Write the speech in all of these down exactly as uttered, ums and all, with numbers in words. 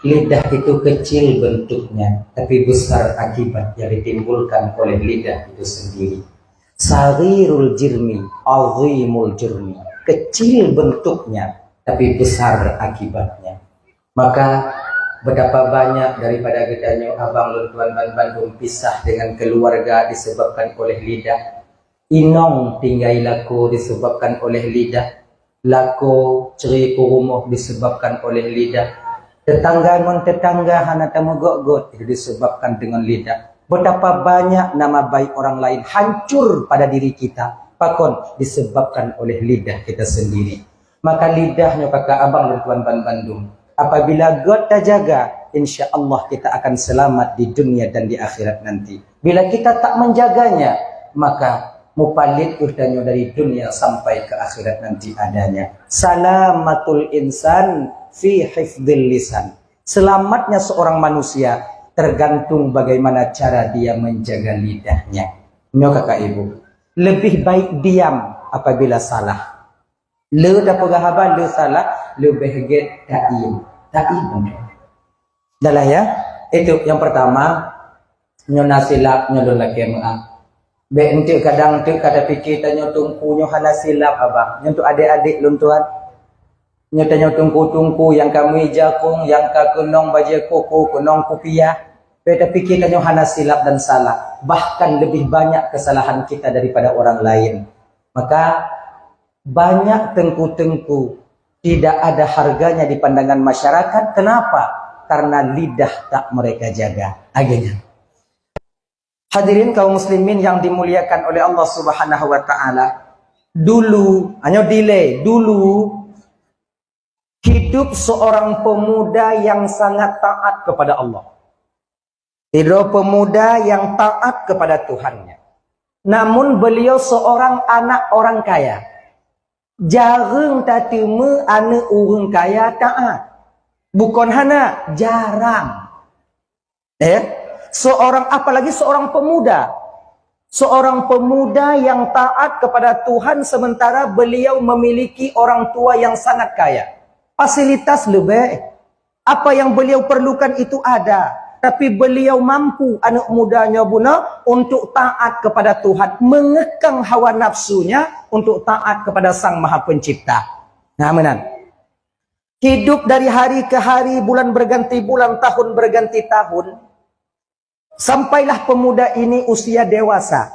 Lidah itu kecil bentuknya, tapi besar akibat yang ditimbulkan oleh lidah itu sendiri. Saghirul jirmi, azimul jurmi. Kecil bentuknya, tapi besar akibatnya. Maka, betapa banyak daripada geutanyoe abang lôn tuan ban bandum pisah dengan keluarga disebabkan oleh lidah. Inong tinggai lakoe disebabkan oleh lidah. Lakoe cerai peurumoh disebabkan oleh lidah. Tetangga ngon tetangga hana tameugöt-göt itu disebabkan dengan lidah. Betapa banyak nama baik orang lain hancur pada diri kita. Pakon? Disebabkan oleh lidah kita sendiri. Maka lidah nyoe kaka abang lôn tuan ban bandum, apabila göt tajaga, insya Allah kita akan selamat di dunia dan di akhirat nanti. Bila kita tak menjaganya, maka mupalit kheueh tanyoe dari dunia sampai ke akhirat nanti adanya. Salamatul insan fi hifdzil lisan. Selamatnya seorang manusia tergantung bagaimana cara dia menjaga lidahnya. Nyoe kaka ibu, lebih baik diam apabila salah. Le tapeugah haba, le salah, leubeh gét taiem. Taiem. Dah lah ya. Itu yang pertama, nyoe na silap, nyoe lôn lakée meu'ah. Bék enteuk kadang enteuk ka tapike tanyoe teungku nyoe hana silap abang. Nyoe untuk adék-adék lôn tuan. Nyoe tanyoe teungku-teungku nyang ka meuija kong, nyang ka keunong bajée koko, keunong kupiah. Bék tapike tanyoe hana silap dan salah. Bahkan lebih banyak kesalahan kita daripada orang lain. Maka banyak teungku-teungku tidak ada harganya di pandangan masyarakat. Kenapa? Karena lidah tak mereka jaga. Akhirnya, hadirin kaum muslimin yang dimuliakan oleh Allah Subhanahu wa taala, dulu, hanya delay, dulu hidup seorang pemuda yang sangat taat kepada Allah. Sidroe pemuda yang taat kepada Tuhannya. Namun beliau seorang anak orang kaya. Jareueng tateumé aneuëk ureuëng kaya taat. Bukon hana, jarang. Eh, seorang, apalagi seorang pemuda. Seorang pemuda yang taat kepada Tuhan sementara beliau memiliki orang tua yang sangat kaya. Fasilitas leubeh. Apa yang beliau perlukan itu ada, tapi beliau mampu aneuëk muda nyoe bunoe untuk taat kepada Tuhan, mengekang hawa nafsunya untuk taat kepada Sang Maha Pencipta. Nah, meunan. Hidup dari hari ke hari, bulan berganti bulan, tahun berganti tahun. Sampailah pemuda ini usia dewasa.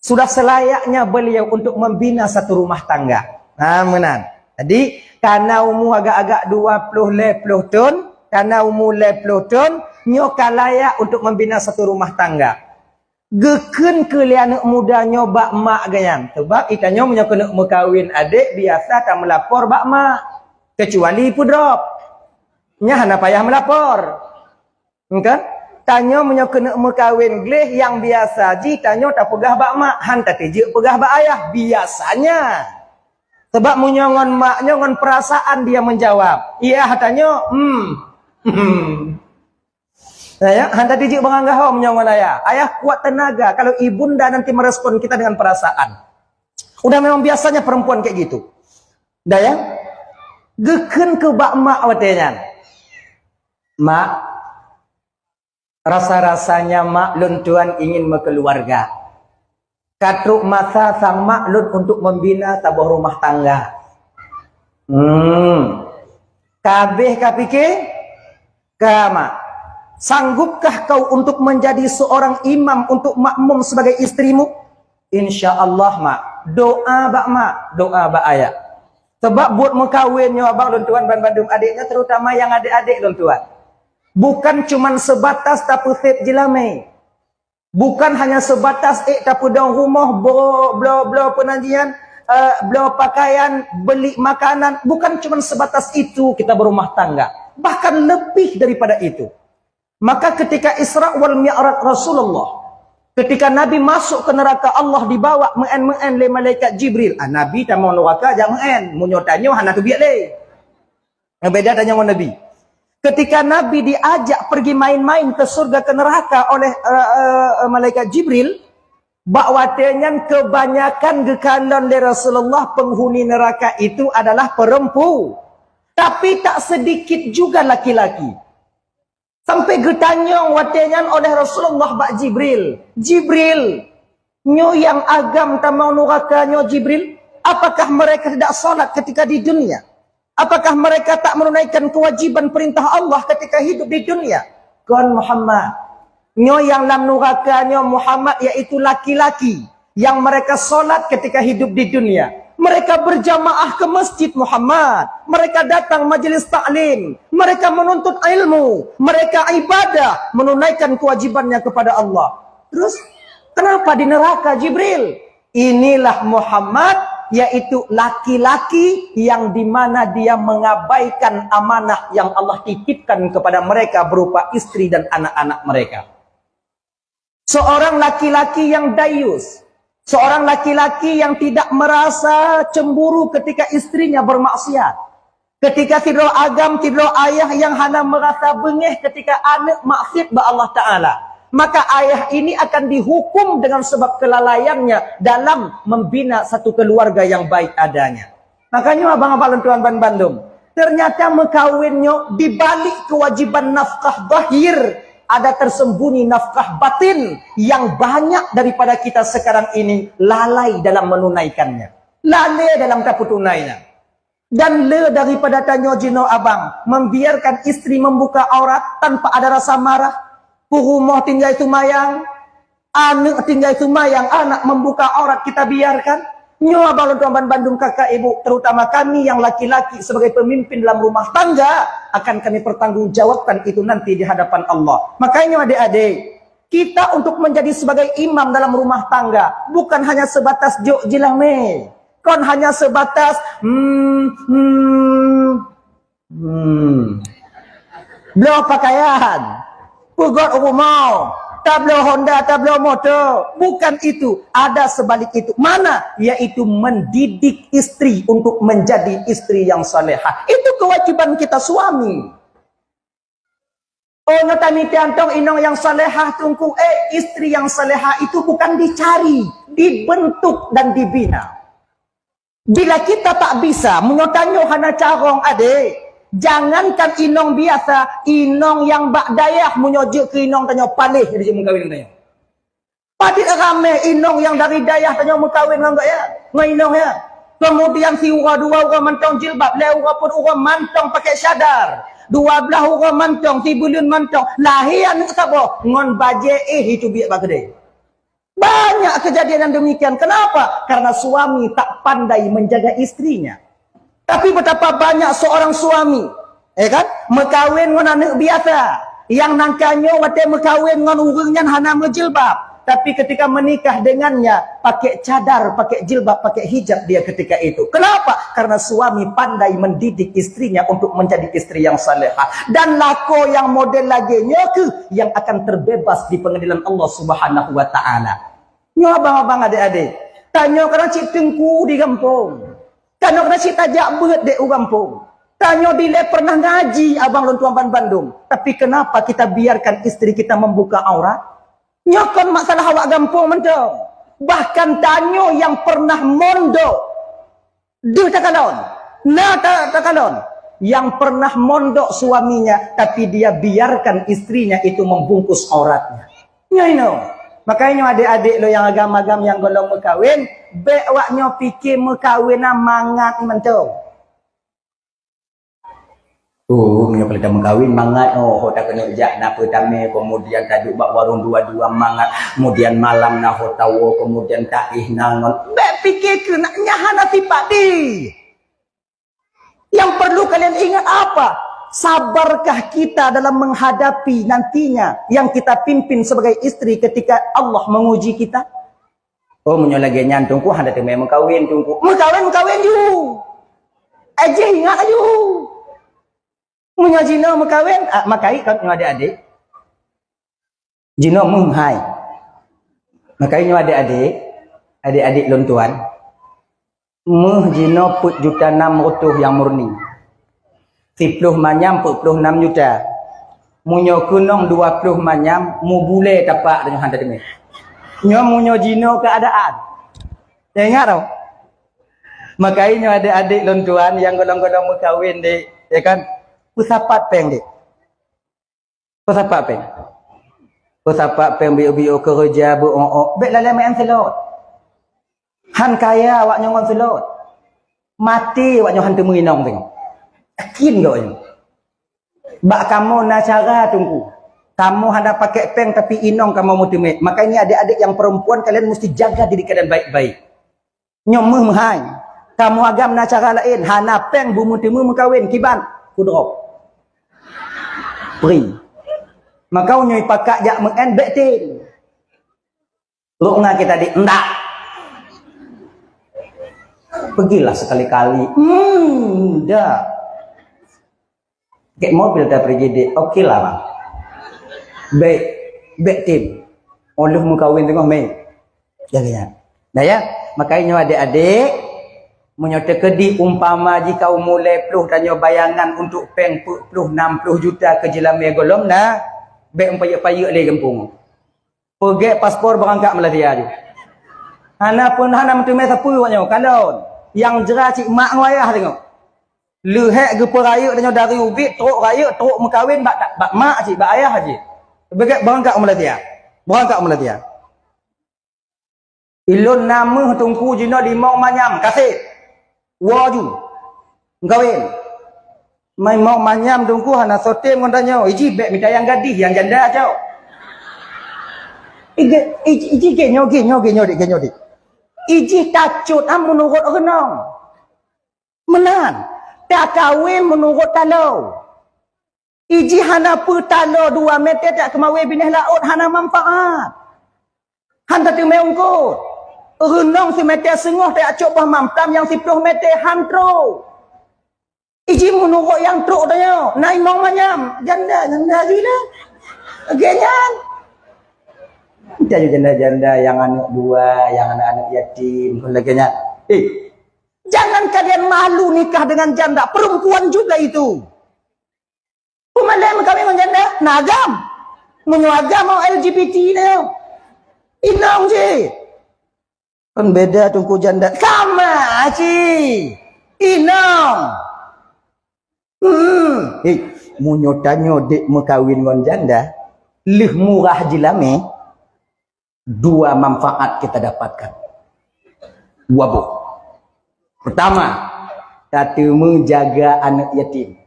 Sudah selayaknya beliau untuk membina satu rumah tangga. Nah, meunan. Jadi, kana umu agak-agak dua puluh lhée puluh thon, kana umu lhée puluh thon, nyoe ka layak untuk membina satu rumah tangga. Geukheun keu lé aneuëk muda nyoe bak mak geuh nyan. Sebab itanyoe meunyoe keuneuk meukawen adék biasa tameulapor bak mak. Kecuali peudrop. Nyan hana payah meulapor. Kan? Tanyoe meunyoe keuneuk meukawen gleh nyang biasa jih tanyoe tapeugah bak mak, han tateujeuk peugah bak ayah. Biasanya. Sebab meunyoe ngon mak nyoe ngon perasaan dia menjawab. Iya tanyoe, hmm. Hmm. Ya, ya, han tateujeuk bangang gaho meunyoe ngon ayah. Ayah kuat tenaga kalau ibunda nanti merespon kita dengan perasaan. Udah memang biasanya perempuan kayak gitu. Dah ya? Geukheun keu bak mak watée nyan. Mak, rasa-rasanya mak lôn tuan ingin meukeuluwarga. Ka trok masa sang mak lôn untuk membina saboh rumah tangga. Hmm. Ka habéh ka pike? Ka, mak. Sanggupkah kau untuk menjadi seorang imam untuk makmum sebagai istrimu? Insya Allah, mak. Doa bak mak, doa bak ayah. Sebab buet meukawen nyoe abang lôn tuan ban bandum adék nyoe, terutama nyang adék-adék lôn tuan. Bukan cuman sebatas tapeusép jeulamé. Bukan hanya sebatas ék tapeudong rumoh, blo-, bloe-bloe peunanjian, eh, bloe pakaian, beli makanan. Bukan cuman sebatas itu kita berumah tangga. Bahkan lebih daripada itu. Maka ketika Isra wal Mi'raj Rasulullah, ketika Nabi masuk ke neraka Allah dibawa meu'en-meu'en lé malaikat Jibril. Ah, Nabi tamong neraka jak meu'en, meunyoe tanyoe hana teubiet lé. Beda tanyoe ngon Nabi. Ketika Nabi diajak pergi main-main ke surga ke neraka oleh, eh, eh, malaikat Jibril, bak watée nyan kebanyakan geukalon lé Rasulullah penghuni neraka itu adalah perempu. Tapi tak sedikit juga laki-laki. Sampai geutanyong watée nyan oleh Rasulullah bak Jibril, "Jibril, nyoe nyang agam tamong nuraka nyoe Jibril, apakah mereka tidak salat ketika di dunia? Apakah mereka tak menunaikan kewajiban perintah Allah ketika hidup di dunia?" "Kon Muhammad, nyoe nyang lam nuraka nyoe Muhammad, yaitu laki-laki yang mereka salat ketika hidup di dunia. Mereka berjamaah ke masjid Muhammad. Mereka datang majelis taklim. Mereka menuntut ilmu. Mereka ibadah, menunaikan kewajibannya kepada Allah." Terus, kenapa di neraka, Jibril? "Inilah Muhammad, yaitu laki-laki yang di mana dia mengabaikan amanah yang Allah titipkan kepada mereka berupa istri dan anak-anak mereka." Seorang laki-laki yang dayus, seorang laki-laki yang tidak merasa cemburu ketika istrinya bermaksiat, ketika sidroe agam, sidroe ayah yang hana merasa beungéh ketika aneuk maksiat bak Allah Taala, maka ayah ini akan dihukum dengan sebab kelalaiannya dalam membina satu keluarga yang baik adanya. Makanya abang-abang lôn tuan ban bandum, ternyata meukawen nyoe di balik kewajiban nafkah zahir, ada tersembunyi nafkah batin yang banyak daripada kita sekarang ini lalai dalam menunaikannya. Lalai dalam tapeutunainya. Dan le daripada tanyoe jinoe abang, membiarkan istri membuka aurat tanpa ada rasa marah, peurumoh tinggai sumayang, aneuk tinggai sumayang, anak membuka aurat kita biarkan. Nyoe abang lôn tuan ban bandum kakak ibu, terutama kami yang laki-laki sebagai pemimpin dalam rumah tangga, akan kami pertanggungjawabkan itu nanti di hadapan Allah. Makanya adik-adik, kita untuk menjadi sebagai imam dalam rumah tangga bukan hanya sebatas jok jilamé, kon hanya sebatas hmm, hmm, Hmm. Bloe pakaian, peugöt rumoh, tabloe Honda, tabloe moto. Bukan itu, ada sebalik itu. Mana? Yaitu mendidik istri untuk menjadi istri yang salehah. Itu kewajiban kita suami. Oh, nyoe tamita tong inong yang salehah, Teungku. Eh, istri yang salehah itu bukan dicari, dibentuk dan dibina. Bila kita tak bisa, meunyoe tanyoe hana carông, adék, jangankan inong biasa, inong nyang bak dayah meunyoe jeuet keu inong tanyoe paléh jeuet meukawen ngon tanyoe. Padit ramé inong nyang dari dayah tanyoe meukawen ngon gobnyan, ngon inong nyan. Kemudian siuroe dua uroe mantong jilbab, lhée uroe peuet uroe mantong pakai cadar, dua blaih uroe mantong, sibuleuen mantong, lahé aneuk saboh ngon bajée éh jiteubiet bak keudée. Banyak kejadian yang demikian. Kenapa? Karena suami tak pandai menjaga istrinya. Tapi betapa banyak seorang suami, ya kan, meukawen ngon aneuk biasa, yang nangka nyoe watée meukawen ngon ureuëng nyan hana meujilbab, tapi ketika menikah dengannya, pakai cadar, pakai jilbab, pakai hijab dia ketika itu. Kenapa? Karena suami pandai mendidik istrinya untuk menjadi istri yang salehah. Dan lakoe nyang model lagée nyoe kheueh yang akan terbebas di pengadilan Allah Subhanahu wa Ta'ala. Nyoe abang-abang, adék-adék, tanyoe kadang cit teungku di gampông, tanyoe kadang cit tajak beuet dék u gampông, tanyoe dilée pernah ngaji abang lôn tuan ban bandum. Tapi kenapa kita biarkan istri kita membuka aurat? Nyoe kon masalah awak gampông mantong, bahkan tanyoe nyang pernah mondok. Deuh takalon, na ta-, takalon, yang pernah mondok suaminya, tapi dia biarkan istrinya itu membungkus auratnya. Nyoe inoe. Makanya nyoe adék-adék lo nyang agam-agam nyang gohlom meukawen, bék awak nyoe pike meukawen na mangat mantong. Oh, meunyoe ka lheueh tameukawen mangat, oh, ho takeuneuk jak na peutamé, kemudian taduek bak warong dua-dua mangat, kemudian malam na ho tawoe, kemudian taéh na ngon. Bék pike keu nak nyan hana sipat dih. Yang perlu kalian ingat apa? Sabarkah kita dalam menghadapi nantinya yang kita pimpin sebagai istri ketika Allah menguji kita? Oh, meunyoe lagée nyan, Teungku hana teumé meukawen, Teungku. Meukawen, meukawen ju. Ajih ingat aju. Meunyoe jinoe meukawen, ah, makai kon nyoe adék-adék. Jinoe meuhai. Makai nyoe adék-adék, adék-adék lôn tuan. Meuh jinoe peuet juta nam reutôh nyang murni. Siploh manyam peuet ploh nam juta. Meunyoe keunong dua ploh manyam, mubulée tapak deungon hana teumé. Nyoe meunyoe jinoe keuadaan. Ingat tau. Makai nyoe adék-adék lôn tuan nyang golom-golom meukawen dék, ya kan? Peusapat péng dék. Peusapat péng. Peusapat péng biôh-biôh keureuja beu-o-o. Bék lalée meu'en seulôt. Han kaya awak nyoe ngon seulôt. Maté awak nyoe han teumeuinong teuh. Yakin geuh nyoe. Bak kamoe na cara Teungku. Kamoe hana pakai péng tapi inong kamoe meuteumé. Makanya adik-adik yang perempuan kalian mesti jaga diri kalian baik-baik. Nyoe meuh meuhai. Kamoe agam na cara laén, hana péng beumeuteumé meukawen kiban kudrop. Pri. Maka nyoe pakak jak meu'en bék tem. Lok nga kita di ndak. Pergilah sekali-kali. Hmm, ndak. Kek mobil dah pergi dek. Okey lah bang. Baik, baik tim. Oleh meukawen tengok mei. Jaga ya. Dah ya. Makanya adik-adik, meunyoe teukeudi umpama jika umur lhèe ploh tanyoe bayangan untuk péng peuet ploh enam ploh juta keu jeulamé gohlom na, bék umpayek-payek lé gampông. Peugét paspor beurangkat Malaysia ju. Hana pun hana meuteumé sapeue awak nyoe. Kalon nyang jra cit mak ngon ayah tengok. Leuhek geupeurayeuk tanyoe dari ubit, trok rayeuk, trok meukawen bak, bak mak cit, bak ayah cit. Peugét beurangkat u Malaysia. Beurangkat u Malaysia. Ilôn na meuh Teungku jinoe limong manyam kasét. Woe ju. Meukawen. Mai mok manyam Teungku hana soe tem ngon tanyoe. Iji bék mita nyang gadih, nyang janda cok. Iji, iji, iji gét nyoe, gét nyoe, gét nyoe, gét nyoe. Iji tacot am meunurot reunong. Meunan, takawen meunurot taloe. Iji hana peue taloe dua meter tak keumawe binéh laôt hana manfaat. Han tateumé ungkot. Reunong simeter seungoh tajak cok boh mamplam nyang siploh meter han trok. Iji meunurot nyang trok tanyoe, na imong manyam, janda, janda jih lah. Lagèe nyan. Tanyoe janda-janda nyang aneuk dua, nyang aneuk-aneuk yatim, kon lagèe nyan. Eh, jangan kalian malu nikah dengan janda, perempuan juga itu. Peumalèe meukawen ngon janda, na agam. Meunyoe agam ngon L G B T na nyoe. Inong cit. Kan beda Teungku janda. Sama cit. Inong. Hmm. Hei, meunyoe tanyoe dek meukawen ngon janda, lheueh murah jeulamé, dua manfaat kita dapatkan. Dua boh. Pertama, tateumé jaga aneuk yatim.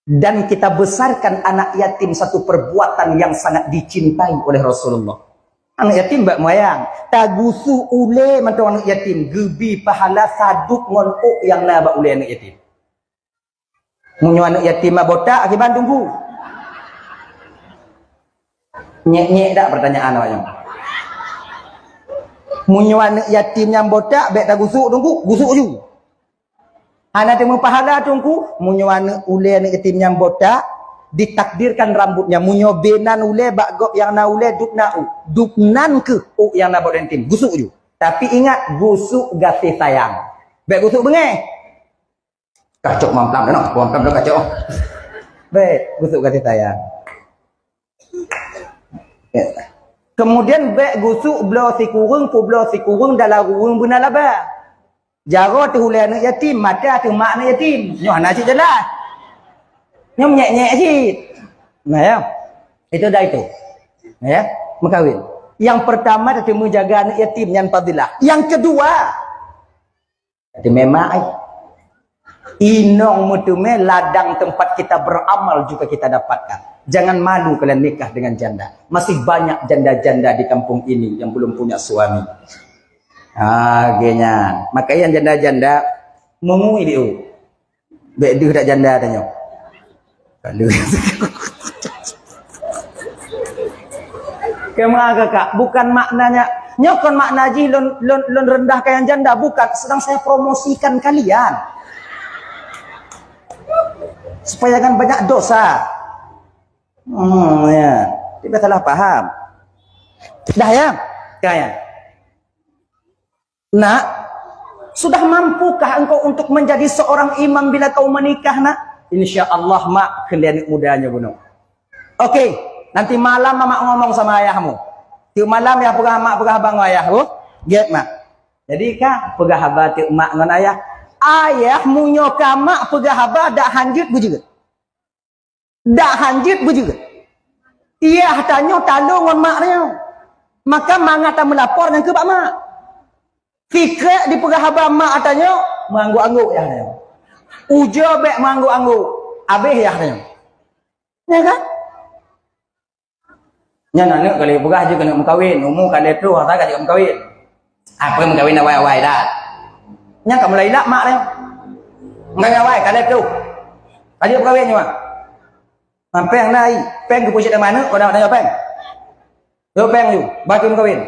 Dan kita besarkan anak yatim satu perbuatan yang sangat dicintai oleh Rasulullah. Aneuk yatim bak moyang, tagusu ulèe mantong aneuk yatim, geubi pahala sadub ngon ôk nyang na bak ulèe aneuk yatim. Meunyoe aneuk yatim mak botak, akiban Teungku. Nyek-nyek dak pertanyaan awak nyoe? Meunyoe aneuk yatim nyang botak, bèk tagusuk Teungku, gusuk ju. Hana teumeupahala Teungku, meunyoe aneuk ulèe aneuk yatim nyang botak, ditakdirkan rambutnya, meunyoe binan ulèe bak gob nyang na ulèe dub na ôk, dub nan keuh ôk nyang na bak yatim, gusuk ju. Tapi ingat, gusuk gaséh sayang. Bèk gusuk beungèh. Kacok mamplam dah noh, mamplam dah kacok. Bèk, gusuk gaséh sayang. Ya. Kemudian bèk gusuk bloe sikureueng, peubloe sikureueng dalam ruweueng beuna laba. Jaroe teuh ulèe aneuk yatim, mata teuh mak aneuk yatim. Nyoe hana cit jeulaih. Nyoe nyek-nyek cit. Nah ya. Itu dah itu. Nah ya, meukawen. Yang pertama teuh meujaga aneuk yatim nyan fadilah. Yang kedua, Jadi memang ai. Inong meuteumé ladang tempat kita beramal juga kita dapatkan. Jangan malu kalian nikah dengan janda. Masih banyak janda-janda di kampung ini yang belum punya suami. Ha, geuh nyan. Maka nyang janda-janda mengui diu. Bèk deuh dak janda tanyoe. Lalu. Kema kakak, bukan maknanya, nyoe kon makna jih lôn, lôn, lôn rendahkan nyang janda, bukan, sedang saya promosikan kalian. Supaya jangan banyak dosa. Hmm, ya. Tidak salah paham. Dah ya? Dah ya. Nak, sudah mampukah engkau untuk menjadi seorang imam bila kau menikah, nak? Insya Allah, mak, kalian muda nyoe bunoe. Oke, nanti malam mamak ngomong sama ayahmu. Tiap malam ya peugah mak peugah abang ayah, oh. Get mak. Jadi ka peugah haba tiap mak ngon ayah. Ayah meunyoe ka mak peugah haba dak hanjeuet beujeuet. Dak hanjeuet beujeuet. Yah tanyoe talô ngon mak tanyoe. Maka mangat tameulapor nyan keu bak mak. Sikrek dipeugah haba mak tanyoe, meuangguk-angguk yah tanyoe. Ujoe bèk meuangguk-angguk, abéh yah tanyoe. Ya kan? Nyan aneuk ka lheueh peugah jeuet keuneuk meukawen, umu ka lhèe ploh asa ka jeuet meukawen. Apa meukawen awai-awai dah. Nyan ka mulai ilak mak tanyoe. Meukawen awai ka lhèe ploh. Ka jeuet meukawen nyoe. Ha, péng na ai, péng geupeucit teuma aneuk, kon na péng. Yo péng ju, bacut meukawen.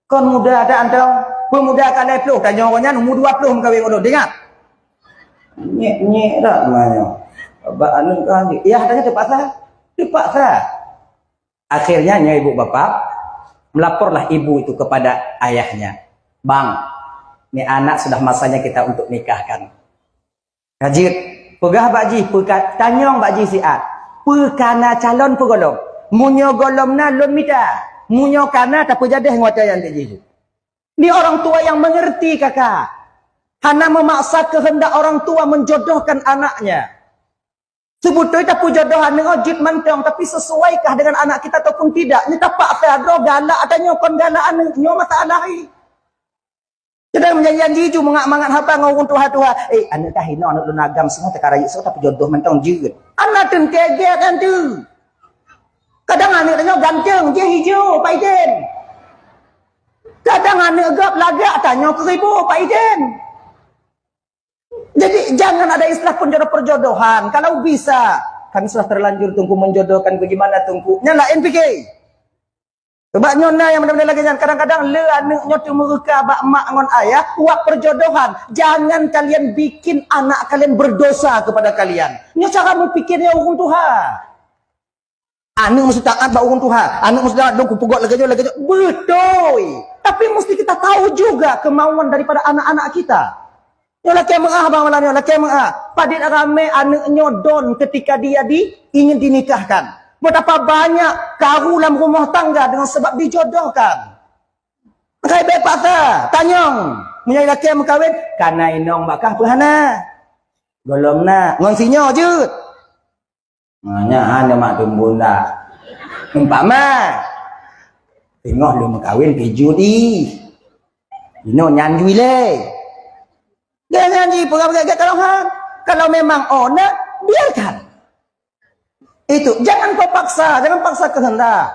Kon muda that antong, peumuda ka lhèe ploh, tanyoe ngon nyan umu dua ploh meukawen ulôn, ingat. Nyek-nyek dak manyong. Bak aneuk ka, yah tanya terpaksa. Terpaksa. Akhirnya nyoe ibu bapak, melaporlah ibu itu kepada ayahnya. "Bang, ni anak sudah masanya kita untuk nikahkan." Ka jeuet, peugah bak jih, peuka-, tanyong bak jih siat. Peue ka na calon peue gohlom? Meunyoe gohlom na, lôn mita. Meunyoe ka na, tapeujadeh ngon ata nyang jih. Ni orang tua yang mengerti, kakak. Hana memaksa kehendak orang tua menjodohkan anaknya. Sebetul tapeujodôh aneuk jeuet mantong, tapi sesuaikah dengan anak kita ataupun tidak? Nyoe tapaksa droe galak, ata nyoe kon galak aneuk, nyoe masalah, eh. Kadang janji-janji ju mangat-mangat haba ngon ureueng tuha-tuha. "Eh, aneuk dah hino aneuk lôn agam singoh teuka rayeuk soe tapeujodôh mantong jeuet." Aneuk teuntèe gèt nyan tu. Kadang aneuk tanyoe ganteng, jih ijo, Pak Iden. Kadang aneuk gob lagak, tanyoe keuribu, Pak Iden. Jadi, jangan ada istilah penjodoh-perjodohan. Kalau bisa, kami sudah terlanjur, Teungku, menjodohkan, bagaimana, Teungku? Nyan laén pike. Sebab nyoe na nyang model-model lagèe nyan, kadang-kadang le aneuk nyoe teumeureuka bak mak ngon ayah, wak perjodohan. Jangan kalian bikin anak kalian berdosa kepada kalian. Nyoe cara meupikirnya ureueng tuha. Aneuk meusti taat bak ureueng tuha. Aneuk meusti taat, "Lôn kupeugöt lagèe nyoe, lagèe nyoe." Beutôi. Tapi mesti kita tahu juga kemauan daripada anak-anak kita. Nyoe lakèe meu'ah bang malam nyoe, lakèe meu'ah. Padit ramè aneuk nyoe don ketika dia di, ingin dinikahkan. Betapa banyak karu lam rumah tangga dengan sebab dijodohkan. Kai bèk paksa, tanyong. Meunyoe lakèe meukawen, ka na inong bak kah peue hana? Gohlom na, ngon sinyoe jeuet. Nyan hana mak teumbon dah. Umpama, teungoh lôn meukawen keu judi. Inoe nyan jui lé. Jangan jipeugah-peugah gata rohan. Kalau memang ona, biarkan. Itu, jangan kau paksa, jangan paksa kehendak.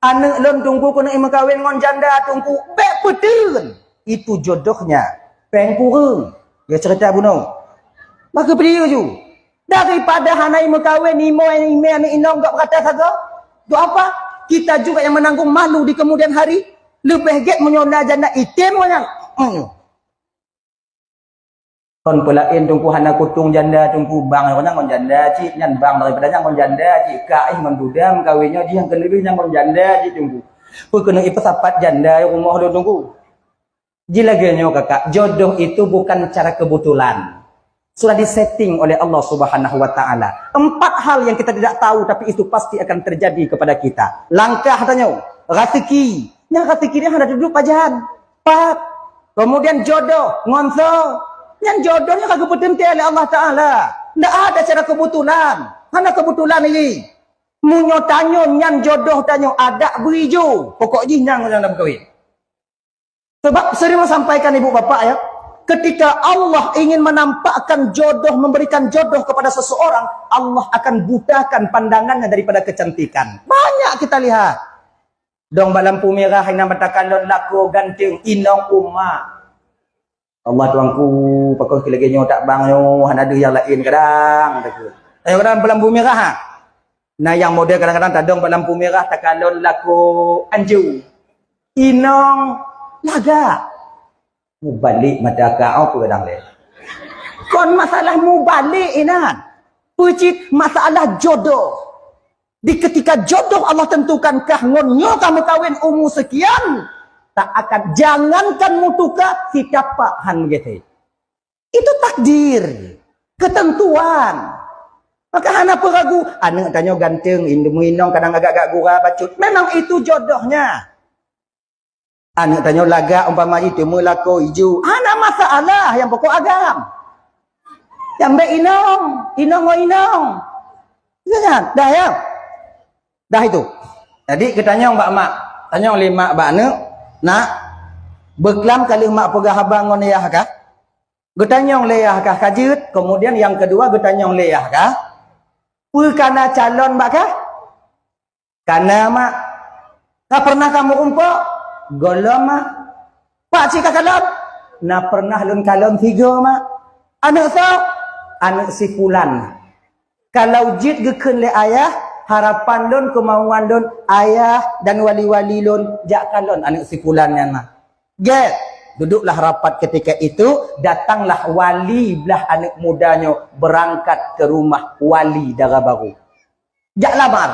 Aneuk lôn Teungku keuneuk meukawen ngon janda Teungku, bèk peuteun. Itu jodohnya. Péng kureueng. Ya cerita bunoe. Maka beliau ju. Daripada hana meukawen, imo, imo aneuk inong gak berkata saga. Untuk apa? Kita juga yang menanggung malu di kemudian hari. Leubeh gét meunyoe na janda item ngon nyan. Hmm. Kon peulaén Teungku hana kutong janda Teungku, bang nyan ngon janda cit, nyan bang daripada nyan ngon janda cit, ka éh ngon duda meukawen nyoe jih nyang keuneubeuh nyan ngon janda cit Teungku. Peu keuneuk ipeusapat janda rumoh lôn Teungku. Ji lagèe nyoe kakak, jodoh itu bukan cara kebetulan. Sudah disetting oleh Allah Subhanahu wa Ta'ala. Empat hal yang kita tidak tahu tapi itu pasti akan terjadi kepada kita. Langkah tanyoe, raseuki. Nyan raseuki nyan hana dudoe pajan. Pat. Kemudian jodoh, ngon soe. Nyan jodoh nyan ka geupeuteuntèe lé Allah Ta'ala. Ndak ada cara kebetulan. Hana kebetulan lagi. Meunyoe tanyoe nyan jodoh tanyoe adak beuijo. Pokok jih nyan nyang lam kawin. Sebab sering saya sampaikan ibu bapak ya, ketika Allah ingin menampakkan jodoh, memberikan jodoh kepada seseorang, Allah akan butakan pandangannya daripada kecantikan. Banyak kita lihat. Dong bak lampu merah, inan mata kalon lako ganteng, inong uma. Allah Tuanku, pakon lagèe nyoe tak bang nyoe, hana deuh nyang laén kadang. Ayo kadang bak lampu merah ha. Nah, nyang model kadang-kadang tadong bak lampu merah takalon lako anju. Inong lagak. Mubalek mata ka, oh, peue kadang lé. Kon masalah mubalek inan. Peucit masalah jodoh. Di ketika jodoh Allah tentukan kah ngon nyoe ka meukawen umu sekian, tak akan jangankan mutuka sitapak han meugeusé. Itu takdir, ketentuan. Maka hana peue ragu, aneuk tanyoe ganteng, inong kadang agak-agak gura bacut. Memang itu jodohnya. Aneuk tanyoe lagak umpama jih teumeu lako ijo. Hana masalah, nyang pokok agam. Nyang bèk inong, inong ngon inong. Ya kan? Dah ya. Dah itu. Jadi geutanyong bak mak, tanyong lé mak bak aneuk, "Nak, beuklam ka lheueh mak peugah haba ngon yah kah?" Geutanyong lé yah kah ka jeuet, kemudian nyang keudua geutanyong lé yah kah, "Peue ka na calon bak kah?" "Ka na, mak." "Ka pernah kamu umpok?" "Gohlom, mak." "Pakcik ka kalon?" "Na pernah lôn kalon sigoe, mak." "Aneuk soe?" "Aneuk si pulan." "Kalau jeuet geukheun lé ayah, harapan lôn, keumauan lôn, ayah dan wali-wali lôn jak kalon aneuk si pulan nyan, mak." Gét. Duduklah rapat ketika itu, datanglah wali blah aneuk muda nyoe beurangkat keu rumoh wali dara barô. Jak lamar,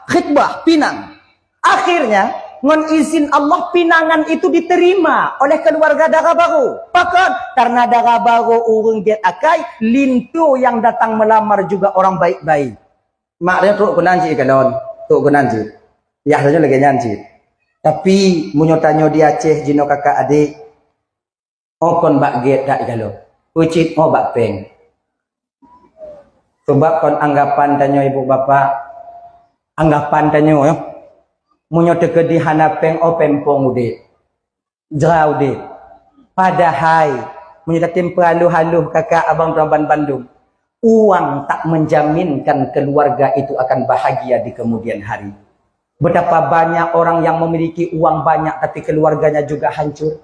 khitbah, pinang. Akhirnya, ngon izin Allah, pinangan itu diterima oleh keluarga dara barô. Pakon? Karena dara barô ureuëng gét akai, linto nyang datang meulamar juga orang baik-baik. Mak dia trok keunan cit kalon, trok keunan cit. Yah tanyoe lagée nyan cit. Tapi meunyoe tanyoe di Aceh jinoe kakak adik, oh kon bak gét that ikalon. Peucit oh bak péng. Sebab kon anggapan tanyoe ibu bapak, anggapan tanyoe, ya. Meunyoe teukeudi hana péng, oh pempong udép. Jera udép. Padahai, meunyoe tatem peuhaloh-haloh kakak abang tuan ban bandum, uang tak menjaminkan keluarga itu akan bahagia di kemudian hari. Betapa banyak orang yang memiliki uang banyak tapi keluarganya juga hancur.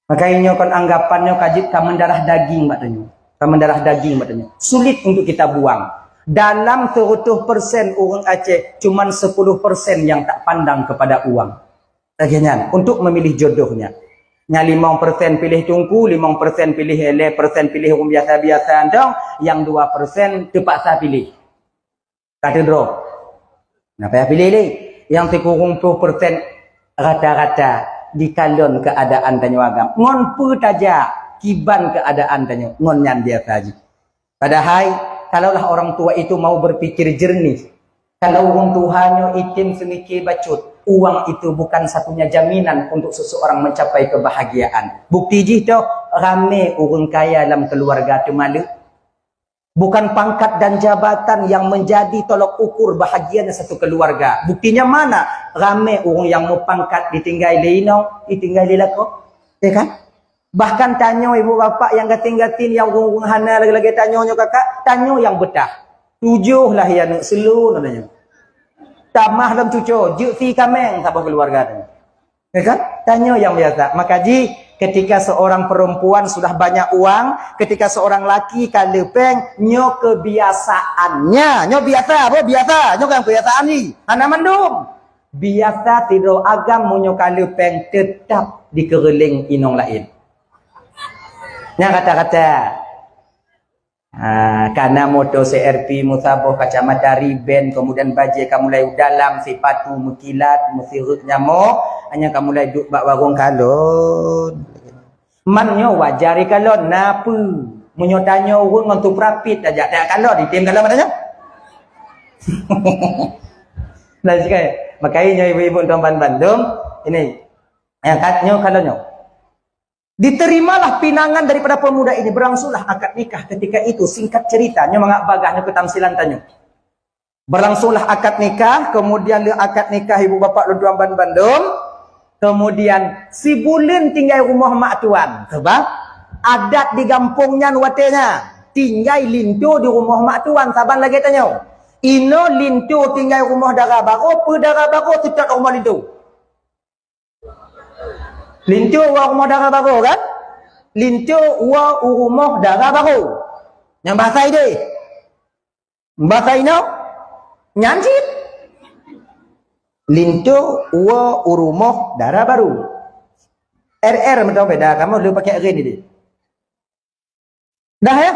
Maka inyoe kon anggapan nyoe ka jeuet ka mendarah daging bak tanyoe. Ka mendarah daging bak tanyoe. Sulit untuk kita buang. Dalam seratus persen ureuëng Aceh, cuman sepuluh persen yang tak pandang kepada uang. Lagée nyan, untuk memilih jodohnya. Nya limong persen pilih teungku, limong persen pilih, lhée persen pilih ureuëng biasa-biasa, dong, nyang dua persen terpaksa pilih. Ka teudroe. Nah, payah pilih lé. Nyang sikureueng ploh persen rata-rata dikalon keuadaan tanyoe agam. Ngon peue tajak, kiban keuadaan tanyoe, ngon nyan biasa jih. Padahai, kalaulah orang tua itu mau berpikir jernih, kalau ureuëng tuha nyoe item seumike bacut, uang itu bukan satunya jaminan untuk seseorang mencapai kebahagiaan. Bukti jih toh, ramé ureuëng kaya lam keluarga teumaleuek. Bukan pangkat dan jabatan yang menjadi tolok ukur bahagianya satu keluarga. Buktinya mana? Ramé ureuëng nyang meupangkat ditinggai lé inong, ditinggai lé lakoe. Ya kan? Bahkan tanyoe ibu bapak nyang gasien-gasien, nyang ureuëng-ureuëng hana lagée-lagée tanyoe nyoe kakak, tanyoe nyang beutah. Tujoh lahé aneuk seulon tanyoe. Tamah lom cucoe, jeuet sie kaméng saboh keuluwarga tanyoe. Ya kan? Tanyoe nyang biasa. Maka jih, ketika seorang perempuan sudah banyak uang, ketika seorang laki ka le péng, nyoe kebiasaannya. Nyoe biasa, apa? Biasa. Nyoe kan kebiasaan jih. Hana mandum. Biasa sidroe agam meunyoe ka le péng teutap dikeureuléng inong laén. Nyan kata-kata. Ha, kana moto C R V meusaboh, kacamata Ray-Ban, kemudian bajée ka mulai dalam, sipatu meukilat, meusireuk nyamok, hanya ka mulai duek bak warong kalon. Man nyoe wajar ikalon, na peue? Meunyoe tanyoe ureuëng ngon tuprapit tajak, tajak kalon, item kalon mata nyoe. Nah, sikai. Makanya nyoe ibu-ibu tuan ban bandum, ini. Yang kat nyoe kalon nyoe. Diterimalah pinangan daripada pemuda ini, berlangsunglah akad nikah ketika itu. Singkat cerita, nyoe mangat bagah nyoe keutamsilan tanyoe. Berlangsunglah akad nikah, kemudian le akad nikah ibu bapak lôn tuan ban bandum, kemudian sibuleuen tinggai rumoh mak tuan. Sebab adat di gampông nyan watée nyan, tinggai linto di rumoh mak tuan saban lagée tanyoe. Inoe linto tinggai rumoh dara barô, peue dara barô seutôt rumoh linto. Linto woe u rumoh dara barô kan? Linto woe u rumoh dara barô. Nyang bahasa idéh. Bahasa inoe? Nyan cit. Linto woe u rumoh dara barô. R R meuteumé beda, kamoe le pakai rin idéh. Dah ya?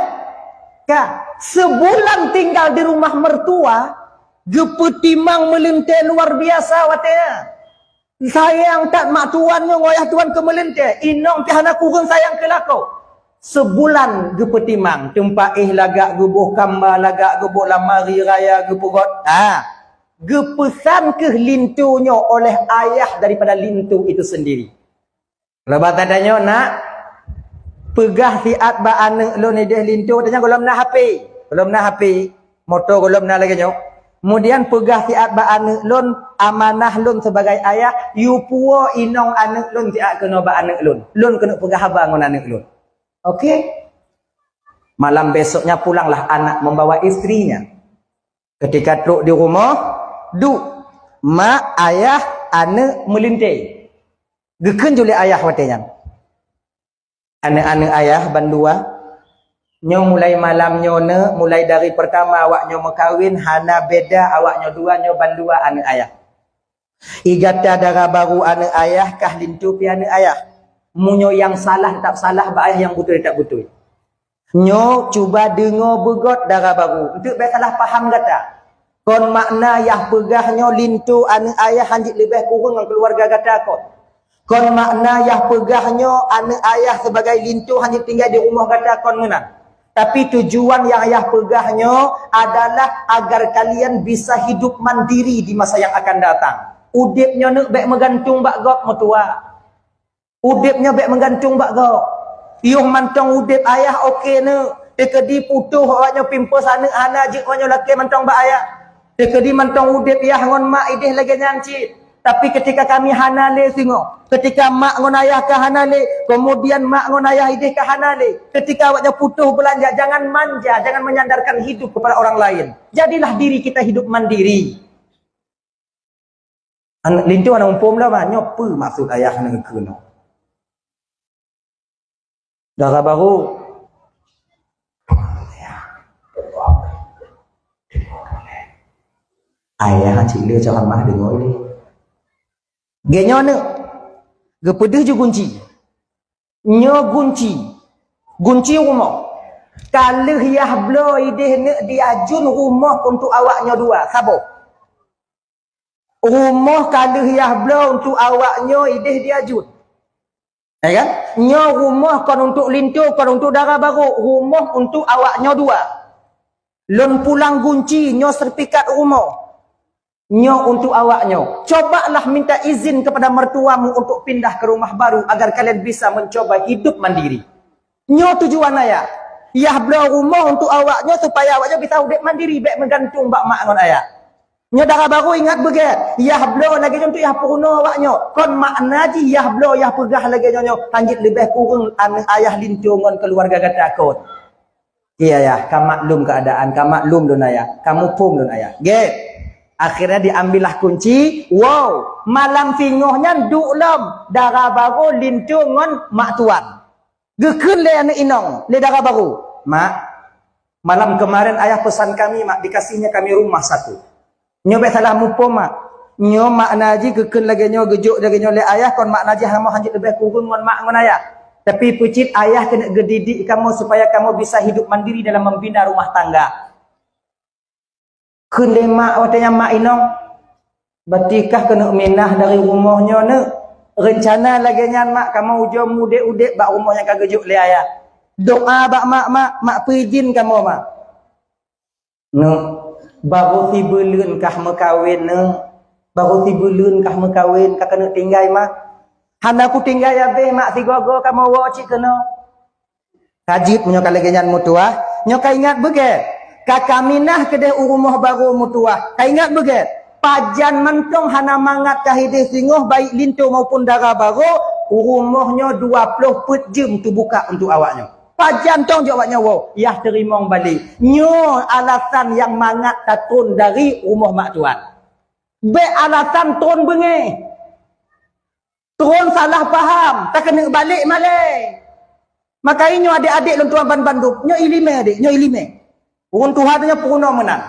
Ka, sebulan tinggal di rumah mertua, geupeutimang meulintée luar biasa watée nyan. Sayang that mak tuan nyoe ngon ayah tuan keu meulintée, inong pih hana kureueng sayang keu lakoe. Sebulan geupeutimang, teumpat éh lagak geuboh kamba, lagak geuboh lamari raya geupeugot. Ha, geupeusan keuh linto nyoe oleh ayah daripada linto itu sendiri. Laba tanyoe, "Nak, peugah siat bak aneuk lôn idéh linto," tanyoe gohlom na H P. Gohlom na H P, moto gohlom na lagée nyoe. Kemudian peugah siat bak aneuk lôn, amanah lôn sebagai ayah, yue puwoe inong aneuk lôn siat keunoe bak aneuk lôn. Lôn keuneuk peugah haba ngon aneuk lôn. Oke? Malam besoknya pulanglah anak membawa istrinya. Ketika trok di rumoh, duek mak, ayah, aneuk meulintée. Geukheun ju lé ayah watée nyan. Aneuk-aneuk ayah bandua, nyoe mulai malam nyoe neuk, mulai dari pertama awak nyoe meukawen, hana beda awak nyoe dua nyoe bandua aneuk ayah. I gata dara barô aneuk ayah, kah linto pih aneuk ayah. Meunyoe nyang salah teutap salah, bak ayah, nyang beutôi teutap beutôi. Nyoe cuba deungoe beugôt dara barô, eunteuk bék salah paham gata. Kon makna yah peugah nyoe linto aneuk ayah hanjeuet leubeh kureueng ngon keuluwarga gata kon. Kon makna yah peugah nyoe aneuk ayah sibagai linto hanjeuet tinggai di rumoh gata kon meunan. Tapi tujuan nyang yah peugah nyoe adalah agar kalian bisa hidup mandiri di masa yang akan datang. Udeb nyoe neuk bék meugantung bak gob meutuwah. Udeb nyoe bék meugantung bak gob. Yoh mantong udeb ayah oke neuk. Teukeudi putôh awak nyoe pimpôh saneuk hana jeuet awak nyoe lakée mantong bak ayah. Teukeudi mantong udeb yah ngon mak ideh lagée nyan cit. Tapi ketika kami hana lé singoh, ketika mak ngon ayah ka hana lé, kemudian mak ngon ayah ideh ka hana lé, ketika awak nyoe putôh beulanja, jangan manja, jangan menyandarkan hidup kepada orang lain. Jadilah diri kita hidup mandiri. Aneuk linto hana muphom lom, nyoe peue maksud ayah nyoe keunoe. Dara barô. Ayah cit lé ceramah deungoe lé. Geuh nyoe neuk. Geupeudeuh ju gunci. Nyoe gunci. Gunci rumoh. Ka lheueh yah bloe ideh neuk diajun rumoh untuk awak nyoe dua. Saboh. Rumoh ka lheueh yah bloe untuk awak nyoe ideh diajun. Ya kan? Nyoe rumoh kon untuk linto, kon untuk dara barô. Rumoh untuk awak nyoe dua. Lôn pulang gunci nyoe sertifikat rumoh. Nyoe untuk awak nyoe. Cobalah minta izin kepada mertuamu untuk pindah ke rumah baru agar kalian bisa mencoba hidup mandiri. Nyoe tujuan ayah. Yah bloe rumoh untuk awak nyoe supaya awak nyoe bisa udeb mandiri, bék meugantung bak mak ngon ayah. Nyoe dara barô ingat beugét, yah bloe lagée nyoe untuk yah peurunoe awak nyoe. Kon makna jih yah bloe yah peugah lagée nyoe nyoe hanjeuet leubeh kureueng aneuk ayah linto ngon keuluwarga gata kon. Iya, ya, ka maklum keuadaan, ka maklum lôn ayah, ka muphom lôn ayah. Gét. Akhirnya diambillah kunci. Wow, malam singoh nyan duek lom dara barô linto ngon mak tuan. Geukheun lé aneuk inong, lé dara barô, "Mak, malam kemarin ayah pesan kami, Mak, dikasihnya kami rumah satu." Nyoe bék salah muphom, Mak. Nyoe makna jih geukheun lagée nyoe, geujok lagée nyoe lé ayah, kon makna jih kamoe hanjeuet leubeh kureueng ngon mak ngon ayah. Tapi peucit ayah keuneuk geudidik kamoe supaya kamoe bisa hidup mandiri dalam membina rumah tangga. Kheun lé mak watée nyan, "Mak inong, batikah keuneuk minah dari rumoh nyoe neuk. Reuncana lagée nyan, Mak, kamoe ujoe udeb-udeb bak rumoh nyang ka geujok lé ayah. Doa bak mak, Mak, mak peuidin kamoe, Mak." Neuk, barô sibuleuen kah meukawen, neuk. Barô sibuleuen kah meukawen, ka keuneuk tinggai, Mak. Hana kutinggai abéh, Mak, sigoe-goe kamoe woe cit keunoe. Ka jeuet meunyoe ka lagée nyan meutuwah, nyoe ka ingat beugét. Ka kaminah keudeh u rumoh barô meutuwah, ka ingat beugét. Pajan mantong hana mangat ka hideh singoh baik linto maupun dara barô, u rumoh nyoe dua ploh peuet jeuem teubuka untuk awak nyoe. Pajan tong jok awak nyoe woe, yah teurimong balek. Nyoe alasan nyang mangat tatron dari rumoh mak tuan. Bék alasan tron beungéh. Tron salah paham, takeuneuk balek malée. Maka inyoe adék-adék lôn tuan ban bandum, nyoe iéleumé adék, nyoe iéleumé. Ureuëng tuha tanyoe peurunoe meunan.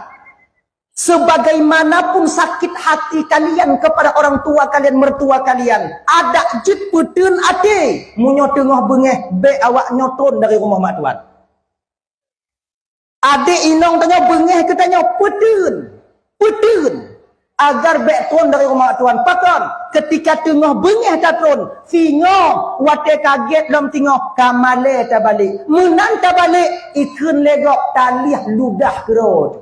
Sebagaimanapun sakit hati kalian kepada orang tua kalian, mertua kalian, adak jeuet peuteun até. Meunyoe teungoh beungéh, bék awak nyoe tron dari rumoh mak tuan. Adék inong tanyoe beungéh keu tanyoe peuteun, peuteun, agar bék tron dari rumoh tuan. Pakon? Keutika teungoh beungéh tatron, singoh watée ka gét lom singoh ka malée tabalek. Meunan tabalek, ikheun lé gob taliah ludah keudroe.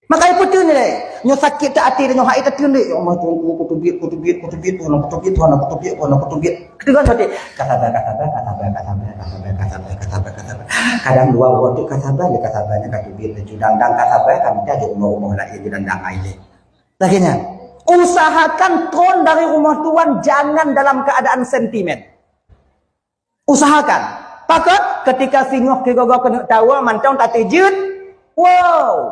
Maka ipeuteun lé, Nyoe sakét that até tanyoe, hai tateun deh. Ya Allah, Tuhanku, kuteubiet, kuteubiet, kuteubiet, Tuhan, kuteubiet, Tuhan, kuteubiet, Tuhan, kuteubiet. Keudroe sakét. Kasabar, kasabar, kasabar, kasabar, kasabar, kasabar, kasabar, kasabar. Kadang dua uroe tu kasabar, lé kasabar nyan kateubiet laju. Dang-dang kasabar, kamita jok rumoh-rumoh laén, dang-dang ai lé. Lagèe nyan. Usahakan tron dari rumoh tuan jangan dalam keadaan sentimen. Usahakan. Pakon, ketika singoh kigogo keuneuk tawa, mantong tateujeuet. Wow.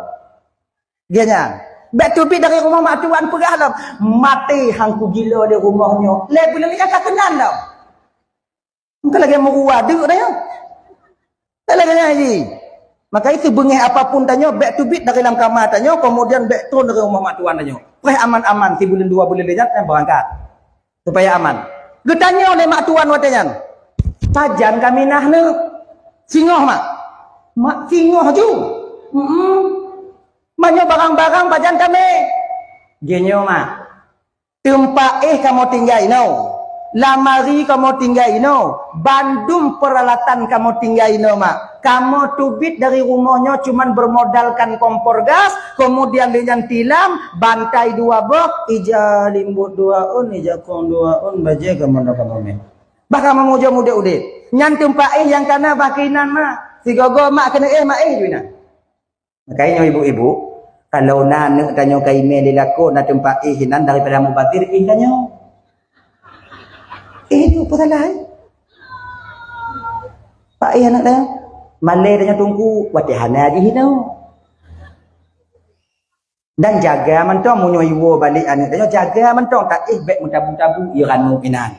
Lagèe nyan. Bèk teubiet dari rumoh mak tuan peugah lom. Maté han kugilo lé rumoh nyoe. Lé buleuen nyoe ka keunan lom. Engka lagèe meurua deuk dah nyoe. Tak lagèe nyan ji. Maka itu beungèh apapun tanyoe, bèk teubiet dari lam kama tanyoe, kemudian bèk tron dari rumoh mak tuan tanyoe. Preh aman-aman, sibuleuen dua buleuen lé nyan, eh, beurangkat. Supaya aman. Geutanyoe lé mak tuan watèe nyan, "Pajan kaminah neuk?" "Singoh, Mak." "Mak, singoh ju?" "Mm-mm." "Meunyoe barang-barang pajan kamé?" "Geunyoe, Mak. Teumpat éh kamoe tinggai inoe. Lamari kamoe tinggai inoe. Bandum peuralatan kamoe tinggai inoe, Mak. Kamoe teubiet dari rumoh nyoe cuman bermodalkan kompor gas, kemudian lé nyan tilam, bantai dua boh, ija limbot dua ôn, ija kong dua ôn, bajèe kamoe na kamoe mè. Bah kamoe mujôh udép-udép. Nyan teumpat éh nyang kana bah keuinan, Mak. Sigogo Mak keuneuk éh, Mak éh ju inan." Makajih nyoe ibu-ibu, kalau na aneuk tanyoe ka imè lé lakoe na teumpat éh inan daripada mubazir, éh tanyoe. Éh tu peue salah, eh? Pak éh aneuk tanyoe. Malèe tanyoe teungku, watèe hana jih inoe. Dan jaga mantong, meunyoe iwoe balek aneuk tanyoe, jaga mantong, taéh bèk meutabu-tabu, ie ranup inan.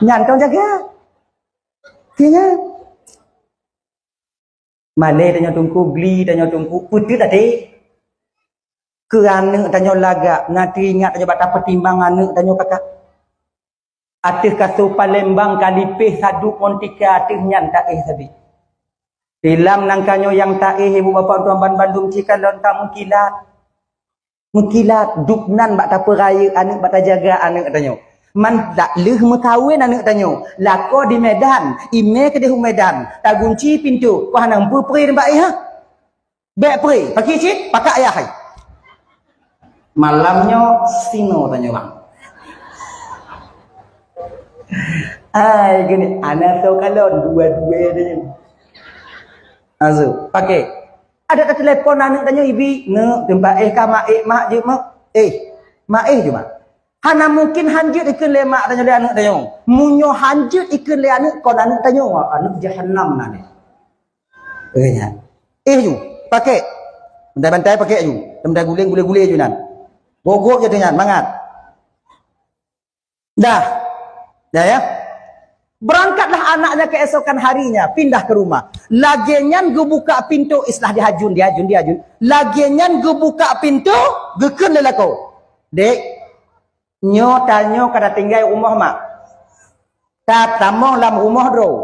Nyan tong jaga. Keu nyan. Malèe tanyoe teungku, gli tanyoe teungku, peuteut até. Keu aneuk tanyoe lagak, na teuingat tanyoe bak tapeutimang aneuk tanyoe pakat. Ateueh kasô Palembang ka lipéh sadub ngon tika ateueh nyan taéh sabe. Tilam nangka nyoe nyang taéh ibu bapak tuan ban bandum cit kalon ka meukilat. Meukilat, dub nan bak tapeurayeuk aneuk, bak tajaga aneuk tanyoe. Man dak lheueh meukawen aneuk tanyoe, lakoe di Medan, imè keudeh u Medan, tagunci pintoe, kok hana meupeue-peue nibak ayah. Bèk peue, pakri cit, pakat ayah hai. Malam nyoe sinoe tanyoe bang. Ai geuneuk, ana soe kalon, dua-dua tanyoe. Asu, pakai. Ada teulepon aneuk tanyoe, "Ibi, neuk, teumpat éh ka mak éh mak jeuet mak." "Éh, mak éh jeuet mak." Hana mungkin han jeuet ikheun lé mak tanyoe lé aneuk tanyoe. Meunyoe han jeuet ikheun lé aneuk, kon aneuk tanyoe, aneuk jahanam nan. Eh, nyan. Éh ju, pakai. Bantai-bantai pakai ju. Bantai guléng, gulé-gulé ju nan. Gogok je tu nyan, mangat. Dah. Dah ya. Berangkatlah anaknya keesokan harinya, pindah ke rumah. Lagèe nyan geubuka pintoe, istilah dihajun, dihajun, dihajun. Lagèe nyan geubuka pintoe, geukheun lé lakoe. "Dek, nyoe tanyoe ka tatinggai rumoh mak. Tatamong lam rumoh droe.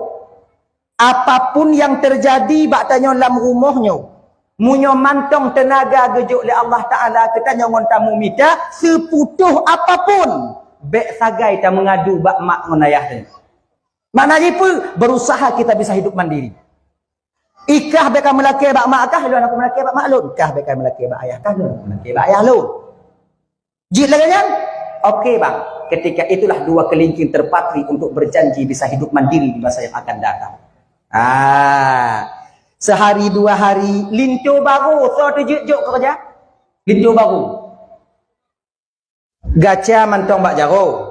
Apapun nyang teujadi bak tanyoe lam rumoh nyoe, meunyoe mantong teunaga geujok lé Allah Taala keu tanyoe ngon tamumita, seuputôh apapun, bèk sagai tameungadu bak mak ngon ayah tanyoe." Makna jih peue? Berusaha kita bisa hidup mandiri. Ikah bèk ka meulakèe bak mak kah, lôn aku meulakèe bak mak lôn. Kah bèk ka meulakèe bak ayah kah, lôn aku meulakèe bak ayah lôn. Jeuet lagèe nyan? Oke, bang. Ketika itulah dua kelingking terpatri untuk berjanji bisa hidup mandiri di masa yang akan datang. Ah, sehari dua hari, linto barô, soe teujeuet jok keureuja? Linto barô. Gaca mantong bak jaroe.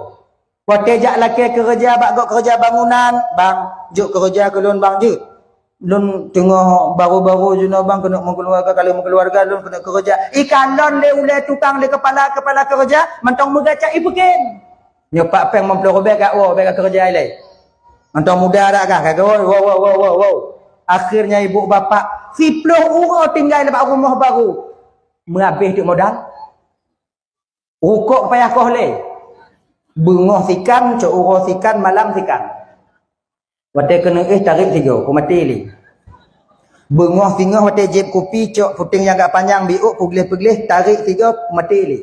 Watèe jak lakèe keureuja bak gob keureuja bangunan, "Bang, jok keureuja keu lôn, bang, jeuet. Lôn teungoh barô-barô jinoe, bang, keuneuk meukeuluwarga, ka lheueh meukeuluwarga lôn keuneuk keureuja." Ikalon lé ulèe tukang, lé keupala-keupala keureuja, mantong meugaca ipeuken. Nyoe pat pèng limong ploh ribèe ka woe, bèk ka keureuja ilèe. Mantong muda dak kah, ka woe, woe, woe. Akhirnya ibu bapak, siploh uroe tinggai bak rumoh barô. Meuabéh teuk modal. Rukok payah koh lé. Beungoh sikan, cok uroe sikan, malam sikan. Watèe keuneuk éh tarék sigoe, peumaté lé. Beungoh singoh watèe jieb kupi, cok puténg nyang agak panyang, biôk peugleh-peugleh, tarék sigoe, peumaté lé.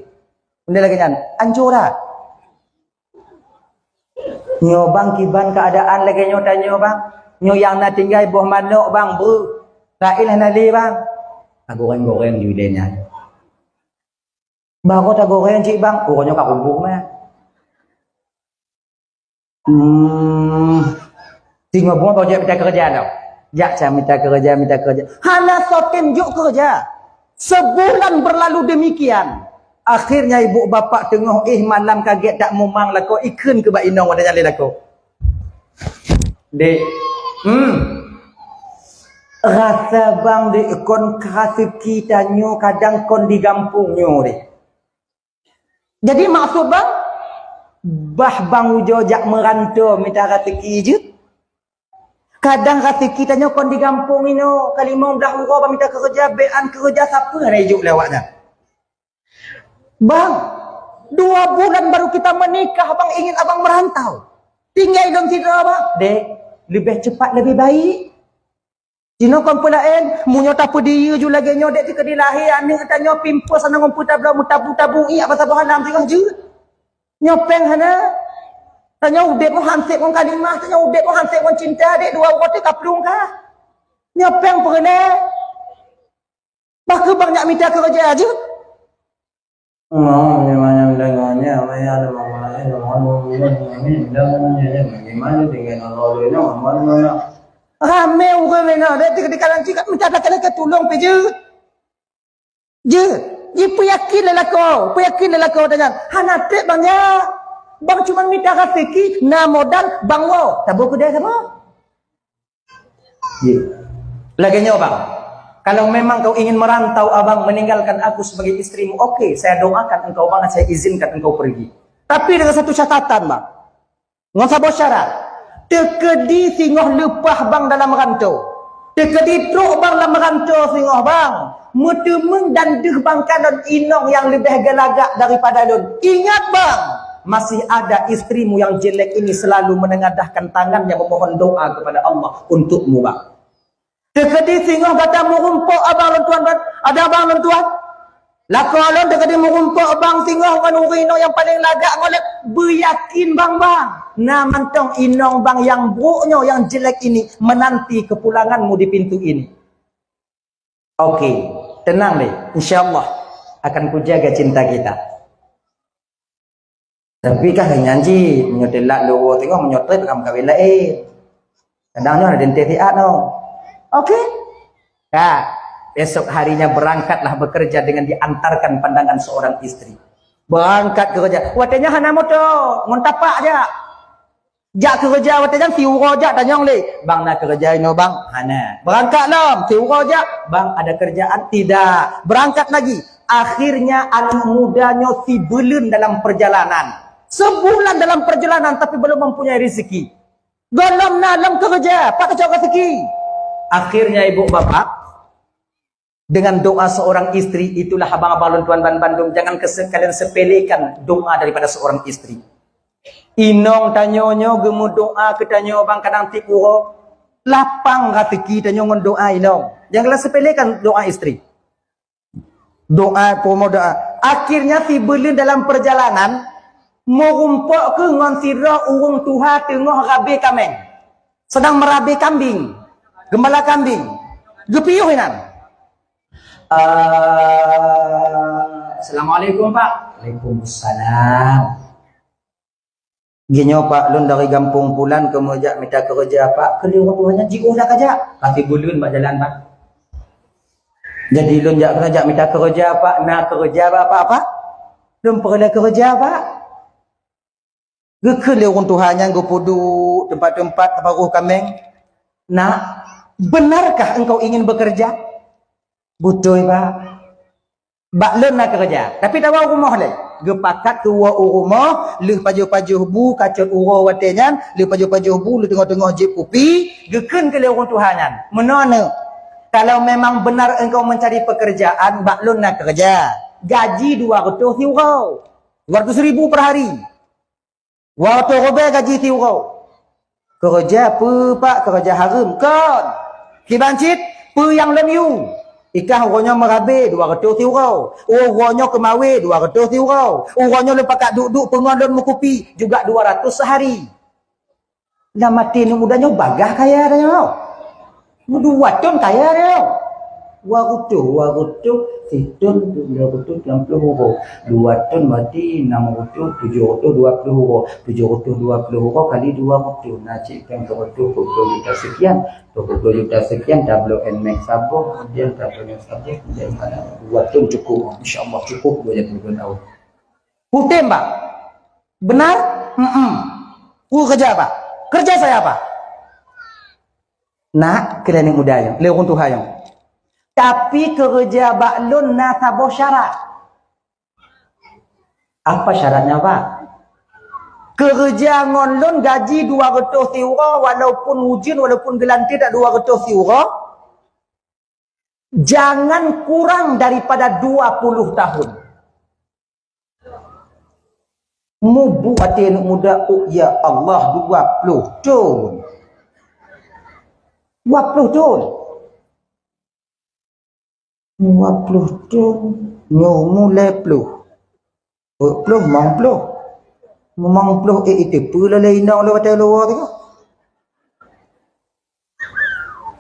Benda lagèe nyan, ancô that. Nyoe bang, kiban keuadaan lagèe nyoe tanyoe bang. Nyoe nyang na tinggai boh manok bang, breuh. Laén hana lé bang. Ah, goreng-goreng ju lé nyan. Baru tagoreng cit bang, uroe nyoe ka ruboh mah. Hmm. Singoh bunoe baru jak mita keureuja tau. Jak cah mita keureuja, mita keureuja. Hana soe tem jok keureuja. Sebulan berlalu demikian. Akhirnya ibu bapak teungoh éh malam kagét tak mumang lakoe, ikheun keu bak inong watée nyan lé lakoe. Dek. Hmm. Rasa bang dek kon raseuki tanyoe kadang kon di gampông nyoe dek. Jadi maksud bang, bah bang ujoe jak meuranto mita raseuki jeuet. Kadang raseuki tanyoe kon di gampông inoe, ka limong blah uroe bang mita keureuja, bék an keureuja sapeue hana ijok lé awaknyan. Bang, dua bulan baru kita menikah bang ingin abang merantau. Tinggai lom sidroe bang. Dek, leubeh cepat leubeh baik. Jinoe kon peulaén, meunyoe tapeudiyeu ju lagée nyoe dek teuka dilahé aneuëk tanyoe pimpôh sana ngon peutabloe meutabu-tabu iyak basa boh halam singoh jeuet. Nyoe péng hana. Tanyoe udeb ngon hanseb ngon kalimah, tanyoe udeb ngon hanseb ngon cinta dek dua uroe teuka plueng ka. Nyoe péng peureulée. Bah keu bang nyak mita keureuja jeuet. Ramé ureuëng lainnya, dia teuka dikalang cik minta dah kena ketulung pi jeuet. Jeuet, jipeuyakin lé lakoe, peuyakin lé lakoe tanyan. Hana treb bang ya. Bang cuma mita raseuki, na modal bang wo. Tabu keudeh sama. Ya. Lagée nyoe bang, kalau memang kau ingin merantau abang meninggalkan aku sebagai istrimu, oke, saya doakan engkau bang, saya izinkan engkau pergi. Tapi dengan satu catatan bang, ngon saboh syarat, teukeudi singoh leupah bang dalam ranto, teukeudi trok bang lam ranto singoh bang, meuteumeung dan deuh bang kalon inong nyang leubeh geulagak daripada lôn. Ingat bang, masih ada istrimu yang jelek ini selalu menengadahkan tangannya memohon doa kepada Allah untukmu bang. Teukeudi singoh gata meurumpok abang lôn tuan, ada abang lôn tuan. Lakoe lôn teukeudi meurumpok bang singoh ngon ureuëng inong nyang paleng lagak ngon lé, beuyakin bang bang. Na mantong inong bang nyang brok nyoe nyang jelek ini menanti kepulanganmu di pintu ini. Oke, tenang deh. Insya Allah akan kujaga cinta kita. Tapi kah nyan cit, meunyoe teulat loro teungoh, meunyoe treb ka meukawen laén. Kadang nyoe ada denteh siat noh. Oke. Ka, besok harinya berangkatlah bekerja dengan diantarkan pandangan seorang istri. Berangkat kerja. Watée nyan hana moto, ngon tapak jak. Jak keureuja watée nyan siuroe jak tanyong lé, "Bang na keureuja inoe bang?" "Hana." "Beurangkat lom." Siuroe jak, "Bang ada kerjaan?" "Tidak." Beurangkat lagi. Akhirnya aneuk muda nyoe sibuleuen dalam perjalanan. Sebulan dalam perjalanan tapi belum mempunyai rezeki. Gohlom na lom keureuja, pat tacok rezeki. Akhirnya ibu bapak, dengan doa seorang istri, itulah abang-abang lôn tuan ban bandum, jangan kese-, kalian sepelekan doa daripada seorang istri. Inong tanyoe nyoe geumeudoa keu tanyoe bang kadang tiep uroe, lapang raseuki tanyoe ngon doa inong. Jangan kalian sepelekan doa istri. Doa, promo doa. Akhirnya sibuleuen dalam perjalanan, meurumpok keu ngon sidroe ureuëng tuha teungoh rabe kaméng. Sedang merabe kambing, gembala kambing. Geupiôh inan. "Eh, assalamualaikum, Pak." "Waalaikumsalam." "Ginyoe, Pak, lôn dari gampông pulan keumeujak mita keureuja, Pak." "Keu lheueh ureuëng tuha nyan jiôh dak kajak?" "Ka sibuleuen bak jalan, Pak." "Jadi lôn jak keunoe jak mita keureuja, Pak, na keureuja bak Pak, Pak?" "Lôn peureulée keureuja, Pak." Geukheun lé ureuëng tuha nyan geupeuduek teumpat-teumpat taparoh kaméng. "Nak, benarkah engkau ingin bekerja?" "Beutôi, Pak." "Bak lôn na keureuja, tapi tawoe u rumoh lé." Geupakat geuwoe u rumoh, lheueh pajoh-pajoh bu, kacot uroe watée nyan, lheueh pajoh-pajoh bu, lheueh teungoh-teungoh jieb kupi, geukheun keu lé ureuëng tuha nyan, "Meunoe neuk, kalau memang benar engkau mencari pekerjaan, bak lôn na keureuja. Gaji dua reutôh siuroe, dua reutôh ribu per hari." Watée robe gaji siuroe. "Keureuja peue, Pak? Keureuja hareuem?" "Kon. Kiban cit, peue nyang lôn yue? Ikah uroe nyoe meurabe dua reutôh siuroe. Uroe nyoe keumawe dua reutôh siuroe. Uroe nyoe lôn pakat duek-duek peungon lôn meukupi juga dua reutôh sehari." Lam até aneuk muda nyoe bagaih kaya tanyoe. Meudua thon kaya tanyoe. Dua reutôh, dua reutôh, sithon dua reutôh enam ploh uroe. Dua thon berarti enam reutôh, tujoh reutôh dua ploh uroe. Tujoh reutôh dua ploh uroe kali dua reutôh. Na cit kan dua reutôh dua ploh juta sekian. Dua ploh juta sekian, tabloe N-max saboh, kemudian tabloe N-max saboh, kemudian dua thon cukup. InsyaAllah cukup dua puluh tahun. Kutem, Pak. Benar? Hmm. Ku kerja apa? Kerja saya apa? Nak keu aneuk muda nyoe, lé ureueng tuha nyoe. Tapi keureuja bak lôn na saboh syarat. Apa syaratnya, Pak? Keureuja ngon lôn gaji dua reutôh siuroe, walaupun ujeuen, walaupun geulanteue tak dua reutôh siuroe, jangan kurang daripada dua puluh tahun. Mubu até aneuk muda, oh ya Allah, dua ploh thon. Dua ploh thon. Dua ploh thon. Nyoe umu lhèe ploh. Peuet ploh, limong ploh. Limong ploh, eh, itu pula lé inong lé watèe luwa tu.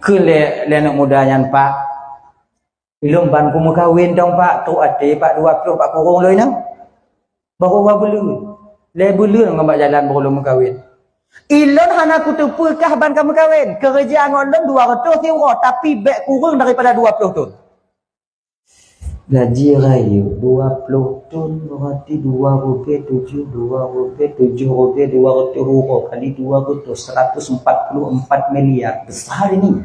Keu lé, lé aneuk muda nyan, Pak. Ilôn ban kumeukawen dong, Pak, trok até, Pak, dua ploh bak kurong lôn inong. Baru dua buleuen. Lhèe buleuen ngon bak jalan baru lôn meukawen. Ilôn hana kuteupeue kah ban ka meukawen. Keureuja ngon lôn dua reutôh siuroe, tapi bèk kureueng daripada dua ploh thon. Gaji rayeuk dua ploh thon, berarti dua ribèe tujoh, dua ribèe tujoh ribèe dua reutôh uroe kali dua reutôh, seratus empat puluh empat miliar. Besar ini.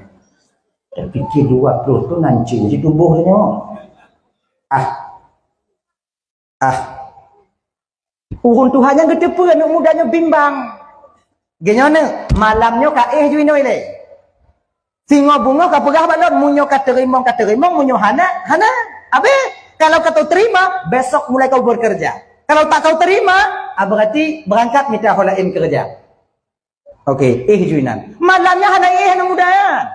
Tapike dua ploh thon hancô jituboh nyoe. Ah. Ah. Ureueng tuha nyan geuteupeue aneuk muda nyoe bimbang. Geunyoe neuh, malam nyoe ka éh ju inoe ilèe. Singoh beungoh ka peugah bak lôn, meunyoe ka teurimong, ka teurimong, meunyoe hana, hana. Abéh, kalau ka teuterima, besok mulai kau bekerja. Kalau tak kau terima, ah, berarti berangkat mita ho laén keureuja. Oke, éh ju inan. Malam nyan hana éh aneuk muda nyan.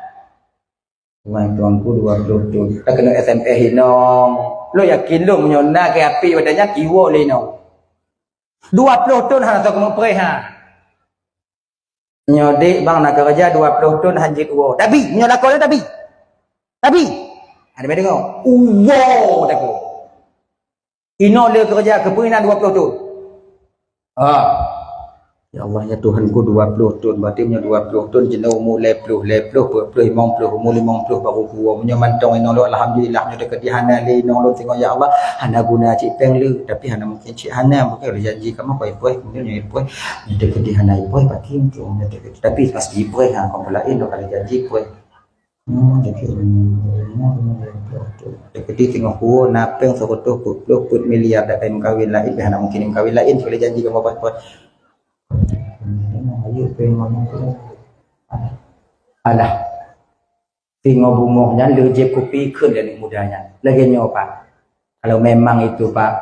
Wah, tuanku dua ploh thon. Takeuneuk S M S inong. Lôn yakin lôn meunyoe na keu api watèe nyan iwoe lé inong. Dua ploh thon hana soe keumeung preh ha. Nyoe dek bang na keureuja dua ploh thon hanjeuet woe. Tabi, nyoe lakoe nyoe tabi. Tabi. Ada mai deungoe. Woe takue. Inoe le keureuja keupeue na dua ploh thon. Ah. Ya Allah, ya Tuhanku, dua ploh thon, berarti meunyoe dua ploh thon, jinoe umu lhèe ploh, lhèe ploh, peuet ploh, limong ploh, umu limong ploh baru kuwoe. Meunyoe mantong inong lôn, alhamdulillah, meunyoe teukeudi hana lé inong lôn singoh, ya Allah, hana guna cit pèng le, tapi hana mungkin cit hana, mungkin ada janji kamoe keu ipoh, kemudian nyoe ipoh, meunyoe teukeudi hana ipoh, pasti mungkin, meunyoe teukeudi, tapi pasti ipoh, ha, kon laén lôn kali janji ipoh. Hmm, jadi, hmm, jadi singoh kuwoe na pèng seureutôh peuet ploh peuet miliar, dak kai meukawen laén, hana mungkin meukawen laén, kecuali janji kamoe buet-buet. Ayo pèng mana tu? Alah. Singoh beungoh nyan le jieb kupi kheun lé aneuk muda nyan. Lagèe nyoe, Pak. Kalau memang itu, Pak,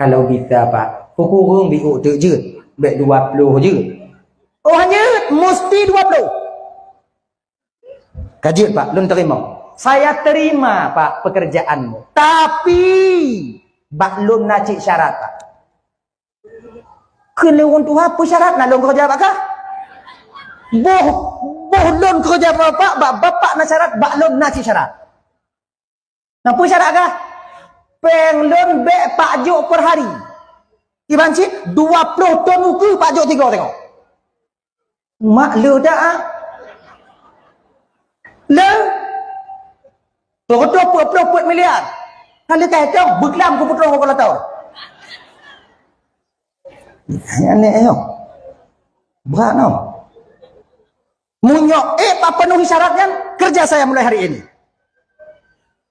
kalau bisa, Pak, kukureueng biôk teuk jeuet, bèk dua ploh jeuet. Oh, hana jeuet, musti dua ploh. Ka jeuet, Pak, lôn teurimong. Saya terima, Pak, pekerjaanmu. Tapi, bak lôn na cit syarat, Pak. Kheun lé ureueng tuha, peue syarat na lôn keureuja bak kah? Boh, boh lôn keureuja bak bapak, bak bapak na syarat, bak lôn na cit syarat. Na peue syarat kah? Pèng lôn bèk pak jok per hari. Iban cit dua ploh thon ukeue pak jok tiga tengok. Mak le dak ah. Le. Peureutôh peuet ploh peuet miliar. Kan le ka hitong, beuklam kupeutroh u kalkulator. Nyan nyoe. Brat noh. Meunyoe ék bak peunuhi syarat nyan, kerja saya mulai hari ini.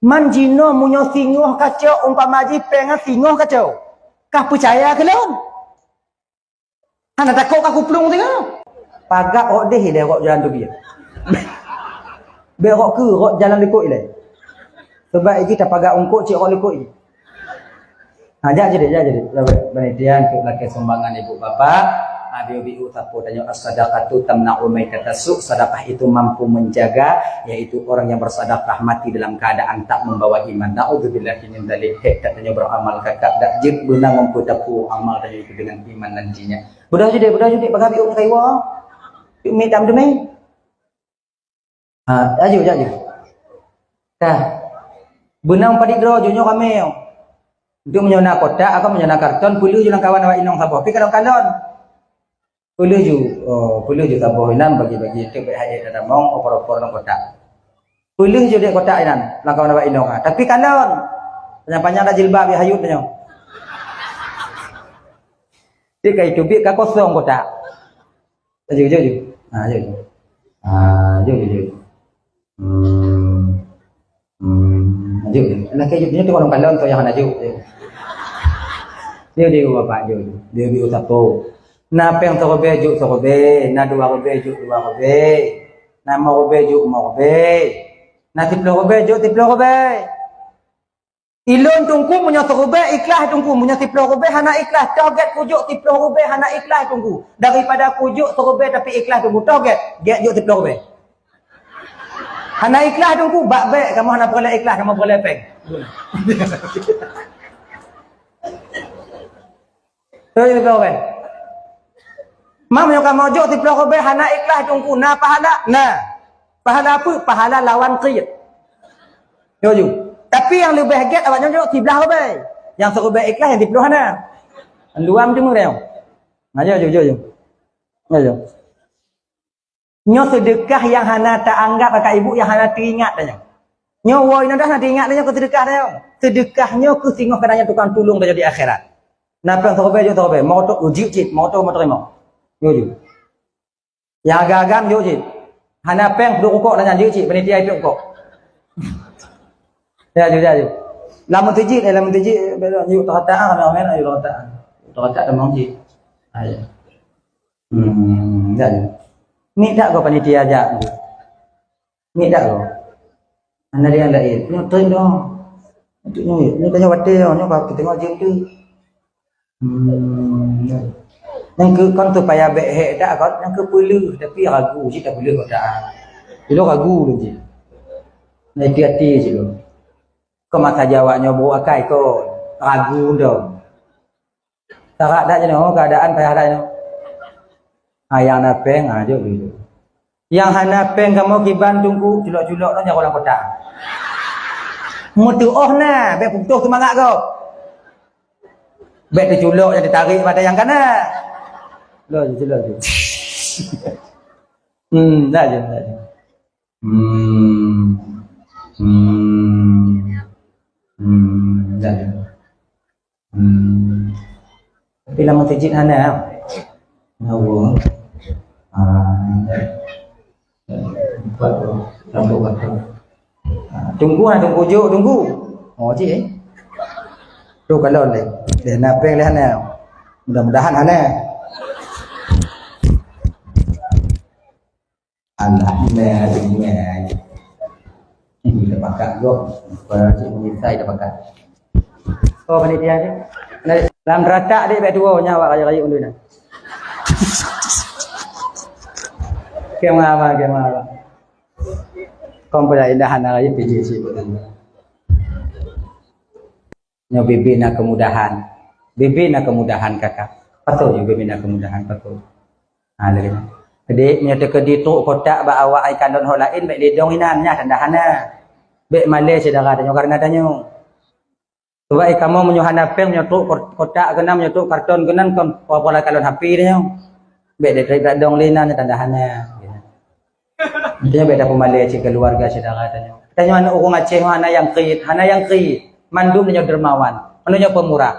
Man jinoe meunyoe singoh kacok, umpama jih pèng singoh kacok. Kah peucaya keu lôn? Hana takot kah kuplueng singoh? Pagak rot deh ilèe rot jalan teubiet. Bèk rot keu rot jalan likot ilèe. Sebab jih tapagak eungkôt cit rot likot jih. Ha, jak jadi, jak jadi. Panitia untuk lakèe sumbangan ibu bapak. Ha, biu-biu sapeue tanyoe as-sadaqatu tamna'u maitatas su', sedekah itu mampu menjaga, yaitu orang yang bersedekah mati dalam keadaan tak membawa iman. Naudzubillah min dzalik. Hèk that tanyoe beramal kakak dak jeuet beuna ngon peutapu amal tanyoe itu dengan iman nantinya. Beudoh judek, beudoh judek, bagaih biu kaiwa. Yuk mi dam deumé. Ha, laju, laju. Dah. Beunang padit droe ju nyoe ramé. Untuk meunyoe na kotak, atau meunyoe na karton, peuleueh ju lam kawan awak inong saboh. Tapi kalau kalon, peuleueh ju, oh, peuleueh ju saboh inan bagi-bagi, itu baik hai tamong, opor-opor lam kotak. Peuleueh ju dek kotak inan, lam kawan awak inong. Ah, tapi kalon, panyang-panyang dah jilbab, ya hayut nyoe. Cit ka itu, bit ka kosong kotak. Aju, aju, aju. Ha, aju, aju. Ha, aju, aju. Hmm. Hmm. Aju, aju. Nak aju, aju tu orang kalon tu yang aju. Aju, aju, bapak, aju. Aju, aju, satu. Na péng siribèe, aju siribèe. Na dua ribèe, aju dua ribèe. Na lima ribèe, aju lima ribèe. Na siplôh ribèe, aju siplôh ribèe. Ilôn Teungku meunyoe siribèe ikhlas Teungku, meunyoe siplôh ribèe hana ikhlas, toh gét kujok siplôh ribèe hana ikhlas Teungku. Daripada kujok siribèe tapi ikhlas Teungku, toh gét, gét jok siplôh ribèe. Hana ikhlas Teungku, bak bèk kamoe hana peureulèe ikhlas, kamoe peureulèe péng. Beutôi, beutôi kan? Mak, meunyoe kamoe jok siplôh ribèe hana ikhlas Teungku, na pahala? Na. Pahala apa? Pahala lawan qit. Yo, ju. Tapi nyang leubeh gét awak nyoe jok siblaih ribèe. Nyang siribèe ikhlas, nyang siplôh hana. Luam tu meureu. Nah, yo, ju, ju, ju. Yo, ju. Nyoe seudeukah nyang hana taanggab kakak ibu, nyang hana teuingat tanyoe. Nyoe woe inoe dah hana teuingat tanyoe keu seudeukah tanyoe. Seudeukah nyoe keu singoh keunan nyoe tukang tulông tanyoe di akhirat. Na péng siribèe jok siribèe, moto jeuet cit, moto meuteurimong. Jok, jok. Nyang agam-agam jok cit. Hana péng peuduek rukok tanyoe jeuet cit, panitia ipeuduek rukok. Ya, jok, ya, jok. Lam meuseujid, eh, lam meuseujid, jok teukatak ah, ramé-ramé jok teukatak. Teukatak tamong cit. Ha, ya. Hmm, dah tu. Ni dak kau panitia jak tu. Ni dak kau. Anak dia lain. Nyoe tren dong. Untuk nyoe, ni tanya watai nyoe, nyoe kau tengok jam tu. Hmm, ya. Nyang keu kon tu payah bèk hek dak kon, nyang keu peuleueh, tapi ragu cit dak peuleueh kau dak. Ilo ragu tu cit. Nah, hati-hati cit lo. Kau masa jawab nyoe buruk akai kau. Ragu dong. Tarak dak jinoe, keadaan payah dak jinoe. Ha, nyang na péng, ha, jok dulu. Nyang hana péng kamoe kiban Teungku, culok-culok nyoe jaroe lam kotak. Meutuoh na, bèk putoh seumangat gob. Bèk teuculok nyang teutarek pada nyang kana. Lo, ju, lo, ju. Hmm, dah je, dah je. Hmm. Hmm. Hmm, dah je. Hmm. Tapi lam meuseujid hana. Nyawa. Ah, empat tu. Rambut batu. Ah, Teungku, ah, Teungku jok, Teungku. Oh, cik, eh. Tu kalau leh. Leh na péng leh hana. Mudah-mudahan hana. Alah, nah, nah. Ini dah pakat goh. Kalau cik menyintai dah pakat. Oh, panitia je. Lam ratak dek bek dua nyawa rayu-rayu undui nah. Kema, kema. Kau pula indahan rayu P J C betul. Nyoe bibi na kemudahan. Bibi na kemudahan, kakak. Patut juga bibi na kemudahan, patut. Ha, lagi. Jadi, nyoe teuka di trok kotak bak awak ai kalon hok lain, bèk lidong inan, nyan tanda hana. Bèk malèe syedara tanyoe karena tanyoe. Sebab ai kamoe meunyoe hana péng, nyoe trok kot-, kotak keunan, nyoe trok karton keunan, kon pola-pola kalon H P tanyoe. Bèk ditarik dong lé inan, nyan tanda hana. Intinya bèk tapeumalèe cit keuluwarga syedara tanyoe. Tanyoe aneuk ureueng Aceh hana nyang kriet, hana nyang kriet. Mandum nyoe dermawan, mandum nyoe pemurah.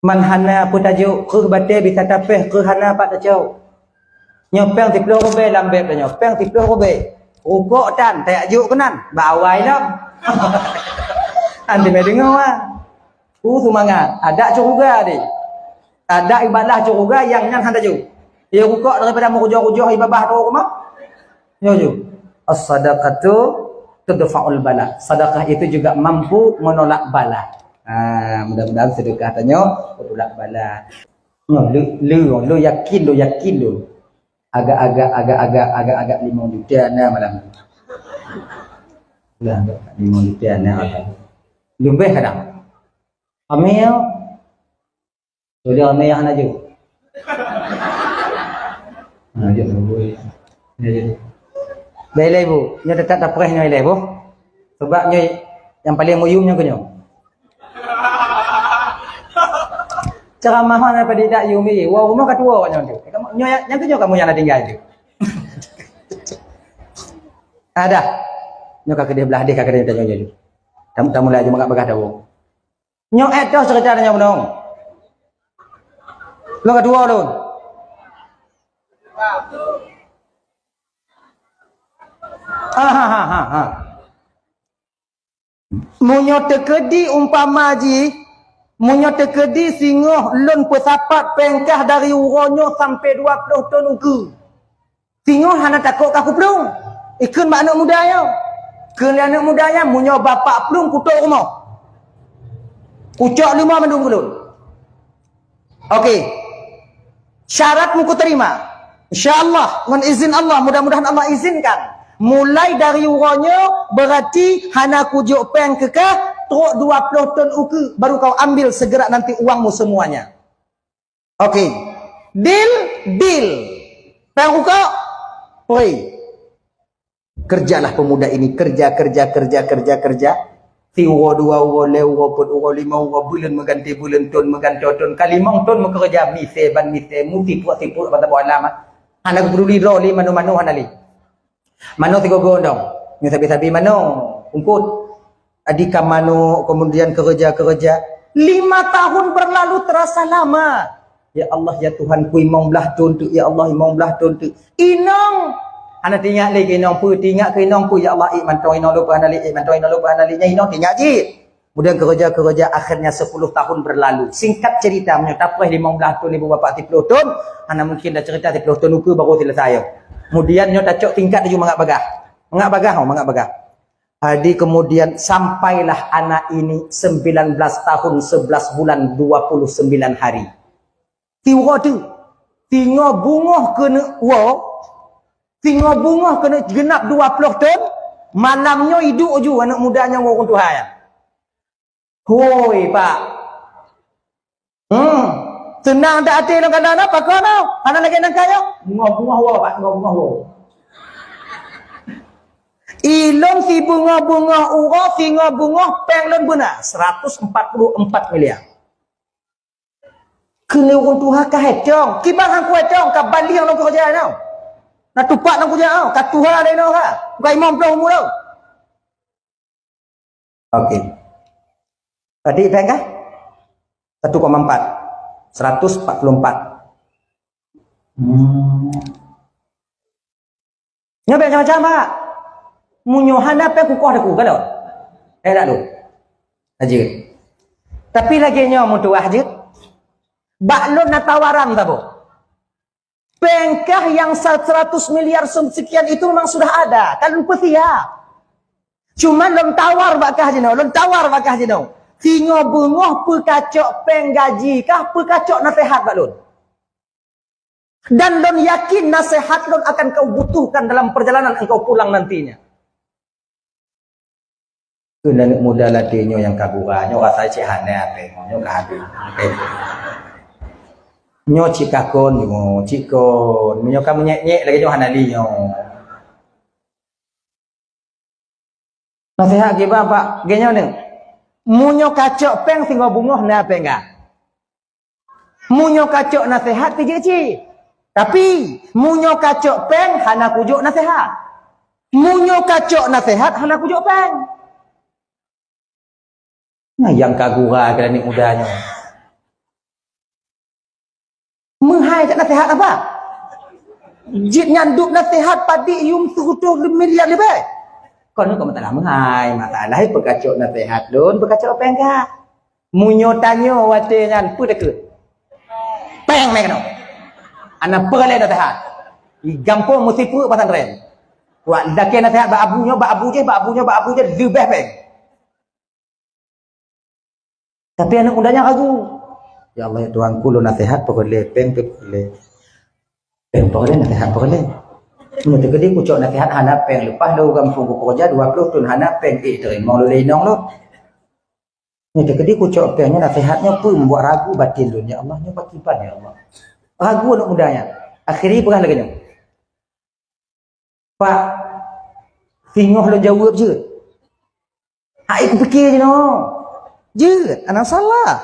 Man hana peue tajok, kreueh batèe bisa tapéh, kreueh hana pat tacok. Nyoe péng siplôh rubèe lam bèb tanyoe, péng siplôh rubèe. Rukok tan, tajak jok keunan, bak awai lom. Anti mè deungoe ah. Uh, seumangat. Adak syeuruga deh. Adak ibadah syeuruga nyang nyan hana jok. Ye rukok daripada meurujoh-rujoh ibadah tu rumah. Yo, yo. As-sadaqatu tudfa'ul bala. Sedekah itu juga mampu menolak bala. Ha, mudah-mudahan sedekah tanyoe menolak bala. Nyoe, lu, lu, lu yakin, lu yakin, lu. Agak-agak, agak-agak, agak-agak lima juta na malam tu. Lah, lima juta na malam tu. Leubeh kadang. Amel. Jadi amel yang hana jok. Hana jok, hana jok. Baik, ilèe, Bu. Nyoe teutap tapreh nyoe, ilèe, Bu. Sebab nyoe Nyang paleng muyum nyoe keuh nyoe. Ceramah mana pada tidak yumi. Wah, rumah ka tuwo nyoe tu. Kamu, nyoe, nyang tu nyoe kamu nyang na tinggai tu. Ada. Nyoe ka keudeh blah deh, ka keudeh nyoe, nyoe. Tamu, tamu laju mangat bagah tahu. Nyoe eh toh cerita nyoe bunoe. Lôn ka tuwo lôn. Ah, ha, ha, ha, ha. Meunyoe teukeudi umpama jih, meunyoe teukeudi singoh lôn peusapat péng kah dari uroe nyoe sampoe dua ploh thon ukeue. Singoh hana takot ka kuplueng. Ikheun bak aneuk muda nyoe. Kheun lé aneuk muda nyan, meunyoe bapak plueng kutok rumoh. Kucok leumo mandum keu lôn. Oke. Syarat meukuterima. Insya Allah, ngon izin Allah, mudah-mudahan Allah izinkan. Mulai dari uroe nyoe, berarti hana kujok péng keu kah, trok dua ploh thon ukeue, baru kau ambil segera nanti uangmu semuanya. Oke. Deal, deal. Péng rukok, free. Kerjalah pemuda ini, kerja, kerja, kerja, kerja, kerja. Siuroe, dua uroe, lhèe uroe, peuet uroe, lima uroe, buleuen meuganti buleuen, thon meuganti thon, ka limong thon meukeureuja, misé ban misé, meusipuek-sipuek ban saboh alam. Hana geupeduli droe lé, manoe-manoe hana lé. Manoe sigoe-goe dong, nyoe sabe-sabe manoe, ungkot. Adi ka manoe, kemudian keureuja-keureuja. Lima tahun berlalu terasa lama. Ya Allah, ya Tuhanku, limong blaih thon teuk, ya Allah, limong blaih thon teuk. Inong, hana teuingat lé keu inong peue, teuingat keu inong peue, ya Allah, ék mantong inong lôn peue hana lé, ék mantong inong lôn peue hana lé, nyan inong teuingat jih. Kemudian keureuja-keureuja, akhirnya sepuluh tahun berlalu. Singkat cerita, meunyoe tapreh limong blaih thon, ibu bapak siplôh thon, hana mungkin tacerita siplôh thon ukeue baru selesai. Kemudian nyoe tacok singkat laju mangat bagah. Mangat bagah, oh, mangat bagah. Jadi kemudian sampailah anak ini sembilan belas tahun sebelas bulan dua puluh sembilan hari. Siuroe teuk, singoh beungoh keuneuk woe, singoh beungoh keuneuk geunap dua ploh thon, malam nyoe iduek ju aneuk muda nyang woe ureueng tuha nyan. Hôi, Pak. Hmm. Seunang that até lôn keunan, pakon nyoe? Hana lagèe nangka nyoe? Beungoh-beungoh woe, Pak, beungoh-beungoh woe. Ilôn sibeungoh-beungoh uroe, singoh beungoh péng lôn beuna, seratus empat puluh empat miliar. Keuneuk ureueng tuha ka hètong. Kiban han kuhètong, ka balieng lôn keureuja nyoe. Na tupat lôn keureuja nyoe, ka tuha lé nyoe ha. Bukan limong ploh umu lôn. Oke. Tadi péng kah? Satu koma empat. Seratus empat puluh empat. Hmm. Nyoe bèk macam-macam, Pak. Meunyoe hana péng kukoh teuk, kan? Eh, tak lôn. Aja. Tapi lagèe nyoe meutuah jeuet. Bak lôn na tawaran saboh. Péng kah nyang sa-, seratus miliar sum sekian itu memang sudah ada, kan lôn peusiap. Cuma lôn tawar bak kah jinoe, lôn tawar bak kah jinoe. Singoh beungoh peukacok péng gaji kah, peukacok naseuhat bak lôn. Dan lôn yakin naseuhat lôn akan kau butuhkan dalam perjalanan engkau pulang nantinya. Keu aneuk muda ladé nyoe nyang ka gura, nyoe rasa cit hana até nyoe, nyoe ka habéh. Nyoe cit ka kon, nyoe cit kon. Nyoe ka meunyék-nyék lagèe nyoe hana lé nyoe. Naseuhat kiban, Pak, lagèe nyoe nyoe. Meunyoe kacok péng singoh beungoh na péng kah. Meunyoe kacok naseuhat, tijeuet cit. Tapi, meunyoe kacok péng, hana kujok naseuhat. Meunyoe kacok naseuhat, hana kujok péng. Nah, nyang ka gura keu aneuk muda nyoe. Meuhai that naseuhat apa? Jeuet nyan duek naseuhat padit yum seureutôh miliar leubeh. Kon keu masalah meuhai, masalah peukacok naseuhat lôn, peukacok péng kah. Meunyoe tanyoe watèe nyan peue takheun? Péng meunoe. Hana peureulèe naseuhat. Di gampông meusipeue pesantren. Wak dakèe naseuhat bak abu nyoe, bak abu jéh, bak abu nyoe, bak abu jéh, leubeh péng. Tapi aneuk muda nyan ragu. Ya Allah, ya Tuhanku, lôn naseuhat peureulèe, péng peureulèe. Péng peureulèe, naseuhat peureulèe. Meunyoe teukeudi kucok naseuhat hana péng, leupah lôn u gampông kukeureuja dua ploh thon hana péng, ék teurimong lôn lé inong lôn. Nyoe teukeudi kucok péng nyoe naseuhat nyoe peue membuat ragu batin lôn, ya Allah, nyoe pakriban, ya Allah. Ragu aneuk muda nyan. Akhirnya peugah lagèe nyoe, "Pak, singoh lôn jaweueb jeuet. Hai kupikir jinoe. Jeuet, hana salah.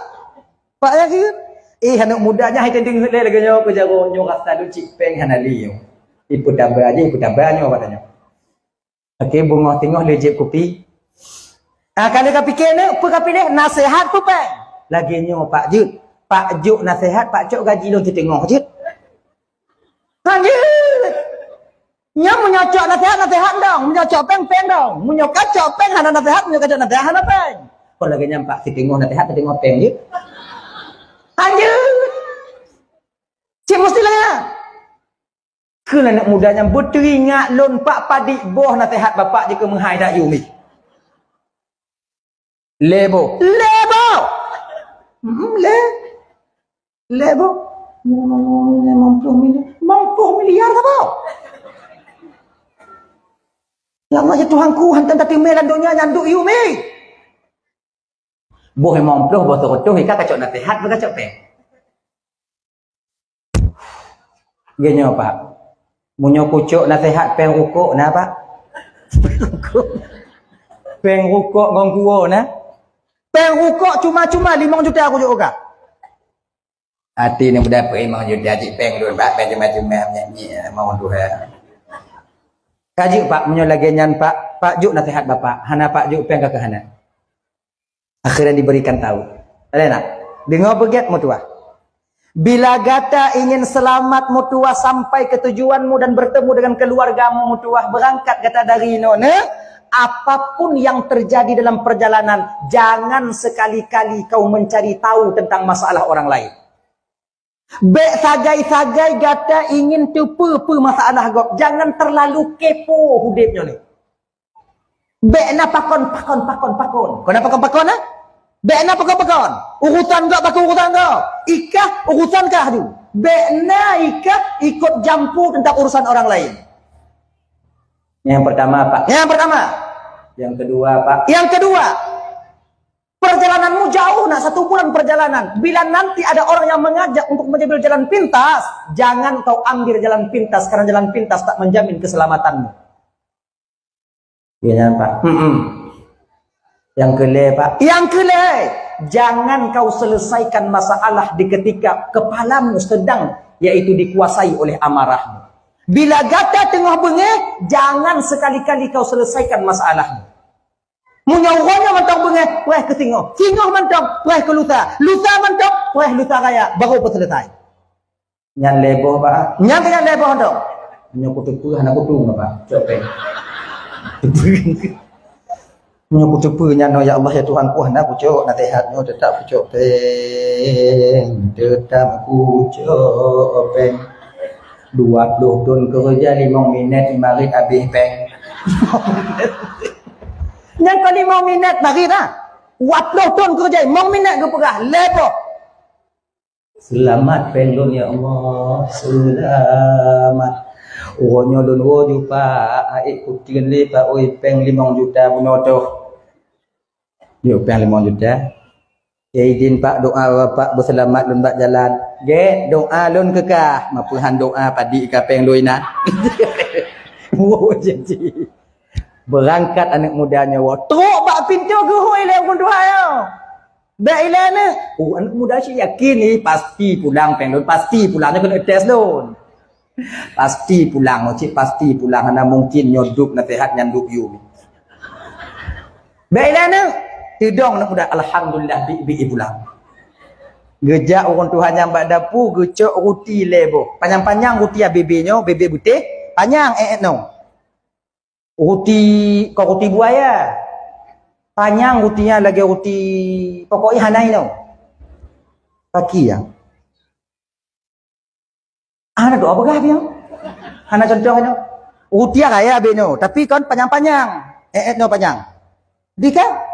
Pak yakin? Eh, aneuk muda nyan hai teudeungoe lé lagèe nyoe keu jaroe nyoe rasa lôn cit péng hana lé nyoe. Ipeutaba jih, ipeutaba nyoe, kata nyoe. Oke, beungoh teungoh lé jép kupi. Ah, ka lheueh ka pike nyoe, peue ka piléh? Naseuhat peue péng? Lagèe nyoe, Pak jeuet. Pak jok naseuhat, Pak cok gaji lôn siteungoh jeuet. Kan jeuet. Nyan meunyoe cok naseuhat, naseuhat dong. Meunyoe cok péng, péng dong. Meunyoe ka cok péng, hana naseuhat, meunyoe ka cok naseuhat, hana péng. Kon lagèe nyan, Pak, siteungoh naseuhat, siteungoh péng jeuet. Kan jeuet. Cit meusti lagèe nyan. Kheun aneuk muda nyan beuteuingat lôn, Pak, padit boh naseuhat bapak jih keu meuhai dak yum jih. Lé boh. Lé boh. Hmm, lé. Lé boh. Limong ploh miliar. Limong ploh miliar saboh. Ya Allah, ya Tuhanku, hantom tateumé lam donya nyan duek yum jih. Boh limong ploh, boh seureutôh, i ka kacok naseuhat, beu kacok péng. Lagèe nyoe, Pak. Meunyoe kucok naseuhat péng rukok na, Pak? Péng rukok ngon kuwoe na? Péng rukok cuma-cuma limong juta kujok u kah. Até ni beudapeuet limong juta cit péng lôn, Pak, péng cuma-cuma nyan, nyan, limong juta. Ka jeuet, Pak, meunyoe lagèe nyan, Pak, Pak jok naseuhat bapak. Hana Pak jok péng ka keuh hana. Akhirnya diberikan tahu. Ada nak? Deungoe beugét meutuwah. Bila gata ingin selamat meutuwah sampai ke tujuanmu dan bertemu dengan keluargamu meutuwah, berangkat gata dari inoe, apapun yang terjadi dalam perjalanan, jangan sekali-kali kau mencari tahu tentang masalah orang lain. Bék sagai-sagai gata ingin teupeue-peue masalah gob. Jangan terlalu kepo udép nyoe. Bék na pakon, pakon, pakon, pakon. Kon na pakon-pakon, eh? Bék na pakon-pakon. Urusan gob bak urusan gob. I kah urusan kah tu. Bék na i kah ikut jampu tentang urusan orang lain. Yang pertama, Pak. Yang pertama. Yang kedua, Pak. Yang kedua. Perjalananmu jauh, nak satu bulan perjalanan. Bila nanti ada orang yang mengajak untuk mengambil jalan pintas, jangan kau ambil jalan pintas, karena jalan pintas tak menjamin keselamatanmu. Ya, jangan, Pak. Mm-mm. Yang keulhèe, Pak. Yang keulhèe, jangan kau selesaikan masalah di ketika kepalamu sedang, yaitu dikuasai oleh amarahmu. Bila gata teungoh beungéh, jangan sekali-kali kau selesaikan masalahmu. Meunyoe uroe nyoe mantong beungéh, preh keu singoh. Singoh mantong, preh keu lusa. Lusa mantong, preh lusa raya. Baru peuseuleusoe. Nyan lhèe boh, Pak. Nyan keuh nyan lhèe boh mantong. Nyoe kuteupeue hana kutung, Pak. Cok péng. Nyoe kuteupeue nyan, ya Allah, ya Tuhanku, hana kucok naseuhat nyoe, teutap kucok péng. Teutap kucok péng. Dua ploh thon keureuja limong minét, marit abéh péng. Nyan kon limong minét marit, ha. Dua ploh thon keureuja limong minét geupeugah, lhèe boh. Seulamat péng lôn, ya Allah, seulamat. Uroe nyoe lôn woe ju Pak, aék kuteun lé Pak, oi, péng limong juta bunoe toh. Yuk, péng limong juta. Ya idin Pak, doa Bapak beuseulamat lôn bak jalan. Gét, doa lôn keu kah. Mapeuhan doa padi ka péng lôn inan. Woe janji. Beurangkat aneuk muda nyoe woe. Trok bak pintoe geuhôi lé ureueng tuha nyoe. Bèk ilèe neuh. Oh, aneuk muda cit yakin ni pasti pulang péng lôn, pasti pulang nyoe keuneuk tes lôn. Pasti pulang, cit pasti pulang. Hana mungkin nyoe duek naseuhat nyan duek yum. Bèk ilèe neuh. Teudong aneuk muda, alhamdulillah, biet-biet pulang. Geujak ureueng tuha nyan bak dapu, geucok ruti lhèe boh. Panyang-panyang ruti, ah, bèe-bèe nyoe, bèe-bèe beutéh, panyang, eh, eh, nyoe. Ruti, kon ruti buaya. Panyang ruti nyan lagèe ruti, pokoknya hana inoe. Kaki ya. Hana doa peugah piang. Hana contoh nyoe. Ruti raya bèe nyoe, tapi kon panyang-panyang. Eh, eh, nyoe panyang. Di kan?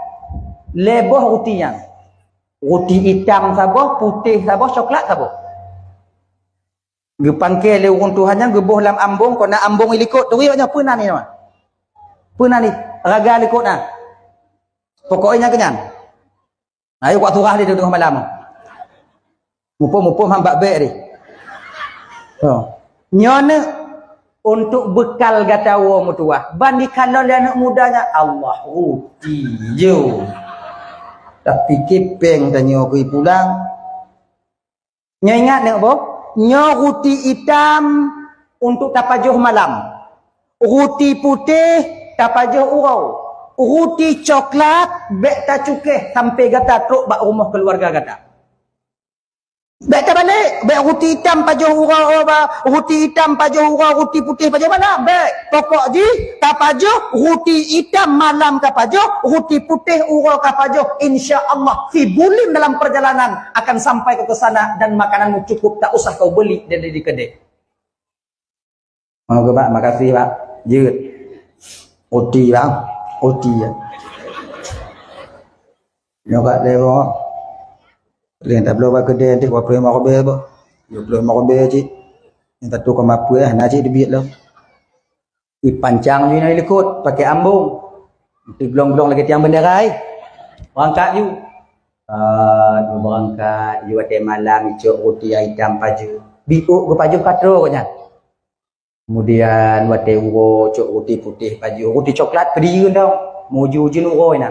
Lhèe boh ruti nyan. Ruti itam saboh, putéh saboh, coklat saboh. Geupangke lé ureueng tuha nyan geuboh lam ambong, kon na ambong ilikot. Turi awak nyan peue nan nyoe? Peue nan ni? Raga likot na. Pokoknya nyan keu nyan. Ayo kuat surah lé teungoh malam. Muphom-muphom han bak bèk deh. Oh. Nyoe neuh Untuk bekal gata woe meutuwah. Ban dikalon lé aneuk muda nyan, Allah, ruti ju. Tapi kipeng tanyoe kui pulang. Nyoe ingat neuk boh, nyoe ruti itam untuk tapajoh malam. Ruti putéh tapajoh uroe. Ruti coklat bék tacukéh sampai gata trok bak rumoh keuluwarga gata. Bék tabalek, bék ruti itam pajoh uroe, ba, ruti itam pajoh uroe, ruti putéh pajoh malam. Bék. Pokok jih tapajoh, ruti itam malam kapajoh, ruti putéh uroe kapajoh. Insya Allah, si buleuen dalam perjalanan akan sampai kau ke sana dan makananmu cukup, tak usah kau beli dari di kedai. Mau ke, Pak? Makasih, Pak. Jeuet. Oti, Bang. Oti, ya. Nyoe kat lewat. Lain tak perlu bak kedai nanti dua puluh lima ribèe, bah. Dua puluh lima ribèe cit. Yang satu koma dua, nah, cit debit lah. Ipancang ju na likot, pakai ambong. Nanti glong-glong lagi tiang bendera, eh. Berangkat ju. Ah, ju berangkat, ju watèe malam, icok ruti itam pajoh. Biôk geupajoh ka troh nyan. Kemudian watèe uroe cok ruti putéh pajoh, ruti coklat peudiyun dong. Meuju-ju uroe nyan.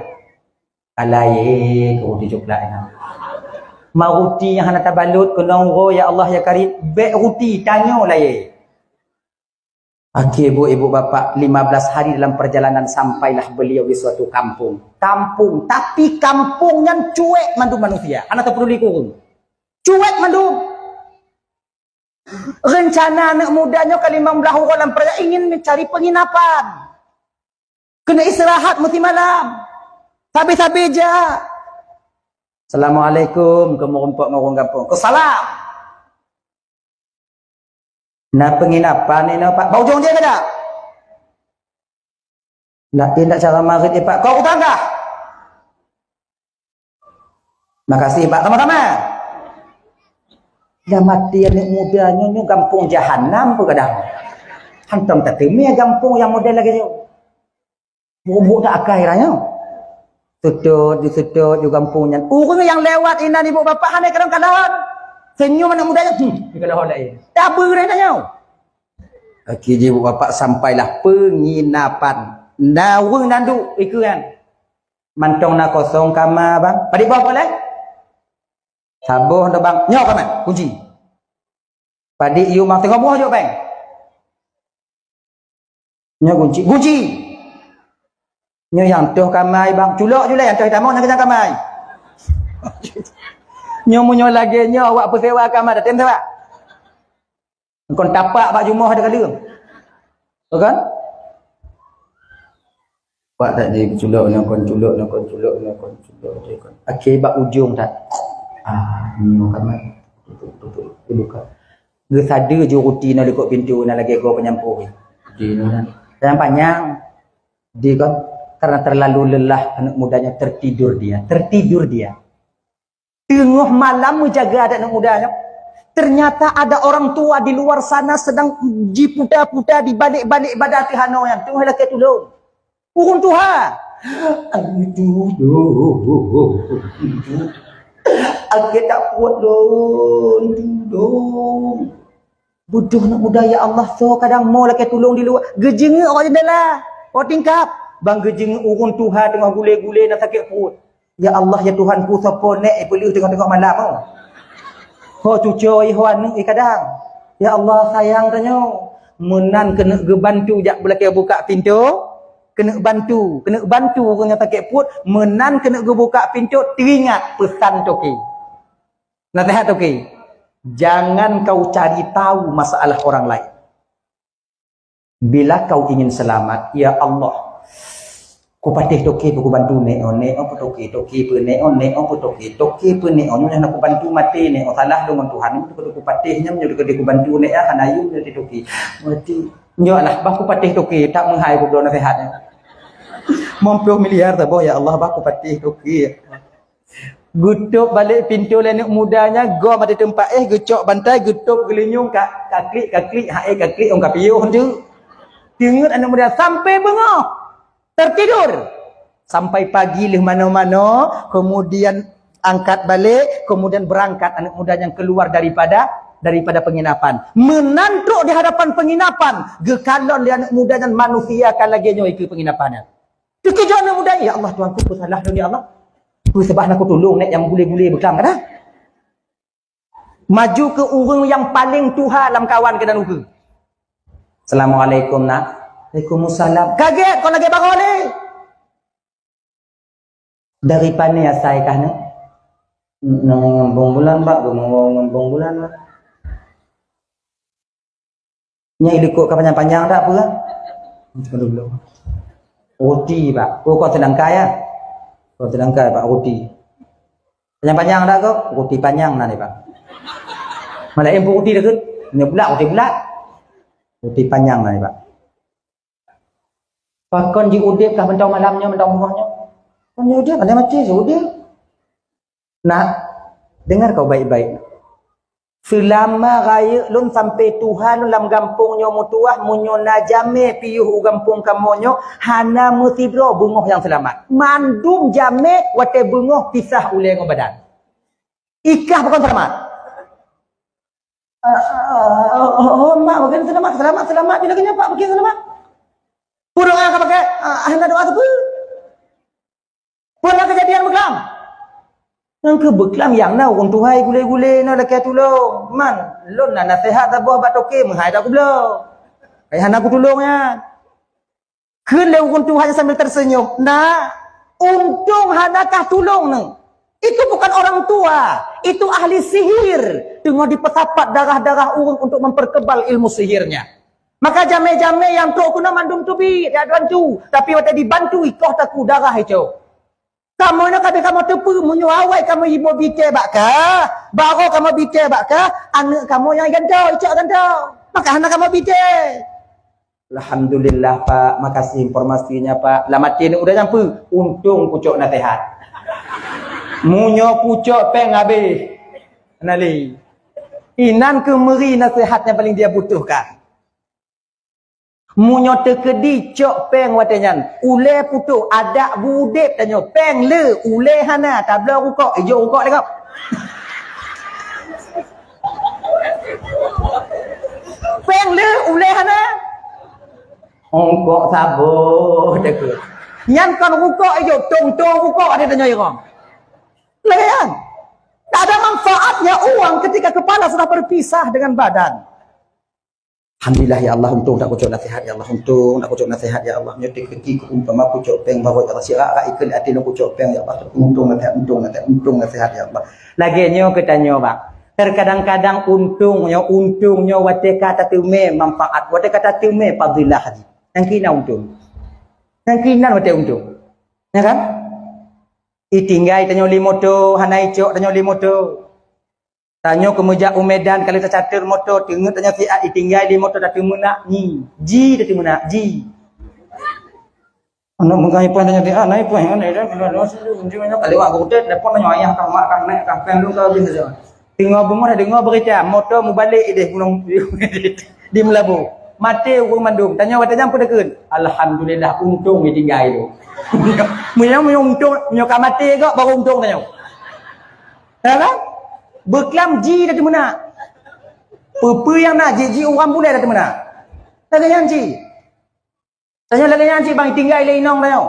Ka layèe ruti coklat nyan. Ma ruti nyang hana tabalot keunong uroe, ya Allah ya Karim, bèk ruti tanyoe layèe. Akhé bu ibu bapak, lima belas hari dalam perjalanan sampailah beliau di suatu kampung. Kampung, tapi kampung nyan cuek mandum manusia, hana tapeduli ureueng. Cuek mandum. Rencana aneuk muda nyoe ka limong blaih uroe lam peuraya ingin mencari penginapan. Keuneuk istirahat meusi malam. Sabe-sabe jak. "Assalamualaikum," keu meureumpok ngon ureueng gampông. "Ke salam." "Na penginapan inoe, Pak?" "Bak ujong jih ka." "Laén dak cara marit, eh, Pak?" "Kok utang kah?" "Makasih, Pak. Sama-sama." Dah mati aneuk muda nyoe, nyoe gampông jahanam peugadang. Hantom tateumé gampông nyang model lagèe nyoe. Buruk-buruk that akai ranyoe. Seutôt, diseutôt, di gampông nyan. Ureueng nyang lewat inan ibu bapak hana kadang kalon. Senyum aneuk muda nyan, hmm, dikalon laén. Tabeureh tanyoe. Akhé jih ibu bapak sampailah penginapan. Na ureueng nan duek ikeue nyan. Mantong na kosong kama, bang. Padit boh boleh? Saboh tu, bang. Nyoe kama, kunci. Padit yue mang teungoh boh jok, bang. Nyoe kunci. Kunci. Nyoe nyang toh kamai, bang. Culok julai nyang toh tamong nyang keujang kamai. Nyoe meunyoe lagèe nyoe awak peusewa kamai, dak tem sewa. Kon tapak bak jumoh ada kali. Bukan? Pak tak di culok nyoe kon culok nyoe kon culok nyoe kon culok nyoe kon. Akhé bak ujong that. Ah, nyoe kamai. Tutup, tutup, tutup. Dibuka. Geusade ju ruti na likot pintoe na lagèe goe penyampôh. Di na. Panyang-panyang. Di kan, karena terlalu lelah anak mudanya, tertidur dia, tertidur dia. Teungoh malam meujaga adat anak mudanya. Ternyata ada orang tua di luar sana sedang jiputa-puta di balik-balik badan teuhanoe nyan. Teungoh lakèe tulông. Ureueng tuha. Aduh, akhé tak kuat lôn, tulông. Beudôh aneuk muda, ya Allah, soe kadang mo lakèe tulông di luwa. Geujeungeuk awak jendela, awak tingkap. Bang geujeungeuk ureueng tuha teungoh gulé-gulé na sakét pruet. Ya Allah, ya Tuhanku, soe po nèk ipeuleueh teungoh-teungoh malam, oh. Ho cucoe, ho aneuk, eh, kadang. Ya Allah, sayang tanyoe. Meunan keuneuk geubantu jak beulakèe bukak pintoe, keuneuk bantu, keuneuk bantu ureueng nyang sakét pruet, meunan keuneuk geubuka pintoe, teuingat peusan toke. Naseuhat toke, jangan kau cari tahu masalah orang lain. Bila kau ingin selamat, ya Allah, kupatéh toke peukubantu nèk, oh, nèk, oh, peutoke, toke, peunèk, oh, nèk, oh, peutoke, toke, peunèk, oh, nyoe nyang kubantu maté nèk, oh, salah lôn ngon Tuhan, nyoe kupatéh nyan, nyoe kubantu nèk, ah, hana yum nyoe toke. Maté. Nyoe lah, bah kupatéh toke, tak meuhai kubloe naseuhat nyan. Limong ploh miliar saboh, ya Allah, bah kupatéh toke. Geutôp balek pintoe lé aneuk muda nyan, gom ateueh teumpat éh, geucok bantai, geutôp geulinyueng ka, ka klik, ka klik, ha éh ka klik, ôn ka piôh tu. Teungeut aneuk muda sampai beungoh, tertidur. Sampai pagi lheueh manoe-manoe, kemudian angkat balik, kemudian berangkat aneuk muda nyan keluar daripada daripada penginapan. Meunan trok di hadapan penginapan, geukalon lé aneuk muda nyan manusia ka lagée nyoe ikeue penginapan nyan. Teukeujot aneuk muda, "Ya Allah, Tuhanku, peue salah lôn, ya Allah? Peue sabab hana kutulông nèk nyang gule-gule beuklam kana?" Maju keu ureuëng nyang paleng tuha lam kawan keunan ukeue. "Assalamualaikum, nak." "Waalaikumsalam." "Kagét, kon lagée baroe lé." "Dari pane asai kah, nak?" "Nang ngon bong bulan, Pak, geumeuwoe ngon bong bulan, Pak." "Nyan ilikot ka panyang-panyang dak peue?" "Roti, Pak." "Oh, kon seulangkai, ya?" "Kon seulangkai, Pak, roti." "Panyang-panyang dak kok?" "Roti panyang na nibak." "Malah em roti dak kok?" "Nyoe bulat, roti bulat." "Roti panyang na nibak." "Pakon jiudeb kah mantong malam nyoe, mantong beungoh nyoe?" "Kon jiudeb, ada maté jiudeb." "Nak, dengar kau baik-baik. Seulama rayeuk lôn sampai tuha lôn lam gampông nyoe meutuwah, meunyoe na jamé piôh u gampông kamoe nyoe, hana meusidroe beungoh nyang seulamat. Mandum jamé watée beungoh pisah ulée ngon badan. Ikah pakon seulamat?" "Oh, oh, oh, oh, mak, bagaimana seulamat? Seulamat, seulamat. Bila keujeuet, Pak, bagaimana seulamat?" "Peue doa ka pakai?" "Ah, hana doa sapeue." "Peue na keujadian beuklam?" "Nyang keu beuklam nyang na ureuëng tuha gule-gule na lakée tulông. Man, lôn na naseuhat saboh bak toke meuhai dak kubloe. Kai hana kutulông nyan." Kheun lé ureuëng tuha nyan sambil terseunyum, "Nak, untông hana kah tulông neuh. Itu bukan orang tua, itu ahli sihir. Teungoh dipeusapat darah-darah ureuëng untuk memperkebal ilmu sihirnya. Maka jamé-jamé nyang trok keunoe mandum teubiet, jak bantu. Tapi watée dibantu, ikoh takue darah icok. Kamoe nyoe ka abéh kamoe teupeue, meunyoe awai kamoe iboh bite bak kah, barô kamoe bite bak kah, aneuk kamoe nyang gantoe, icok gantoe. Maka hana kamoe bite." "Alhamdulillah, Pak. Makasih informasinya, Pak." Lam até aneuk muda nyan peue? "Untông kucok naseuhat. Meunyoe kucok péng habéh." Nali. Inan keuh meuri naseuhat nyang paleng dia butuhkan. Meunyoe teukeudi cok péng watée nyan, ulée putôh, adak beudeb tanyoe, péng le, ulée hana, tabloe rukok, ijok rukok tengok. Péng le, ulée hana. Rukok saboh teukeudi. Nyan kon rukok ijok, tong-tong rukok ada tanyoe irong. Lagée nyan. Tak ada manfaatnya uang ketika kepala sudah berpisah dengan badan. Alhamdulillah, ya Allah, untông dak kucok naseuhat, ya Allah, untông dak kucok naseuhat, ya Allah. Nyoe teukeudi keu umpama kucok péng barô, ya Allah, sirak-rak ikeue até lôn kucok péng, ya Allah. Untông naseuhat, untông naseuhat, untông naseuhat, ya Allah. Lagée nyoe keu tanyoe, Bang. Terkadang-kadang untông nyoe, untông nyoe watée ka tateumé manfaat, watée ka tateumé fadilah jih. Nyang keunan untông. Nyang keunan watée untông. Ya kan? Itinggai tanyoe lé moto, hana icok tanyoe lé moto. Tanyoe keumeujak u Medan, ka lheueh tacater moto, teungeut tanyoe siat, itinggai lé moto, tateumeunak nyi. Ji tateumeunak, ji. Aneuk meugah ipoh tanyoe siat, na ipoh, na ipoh, na ipoh, na ipoh, ka lewat geudet, telepon tanyoe ayah kah, mak kah, nek kah, péng lôn ka habéh saja. Teungoh beungoh, deungoe beurita, moto mubalek ideh gunong di Meulaboh. Maté ureuëng mandum. Tanyoe watée nyan peue takheun? Alhamdulillah, untông itinggai tu. Meunyoe, meunyoe untông, meunyoe ka maté gok, baru untông tanyoe. Ya kan? Beuklam ji dah teumeunak. Peue-peue nyang na ji, ji ureuëng bulée dah teumeunak. Lagée nyan ji. Tanyoe lagée nyan cit bang, tinggai lé inong tanyoe.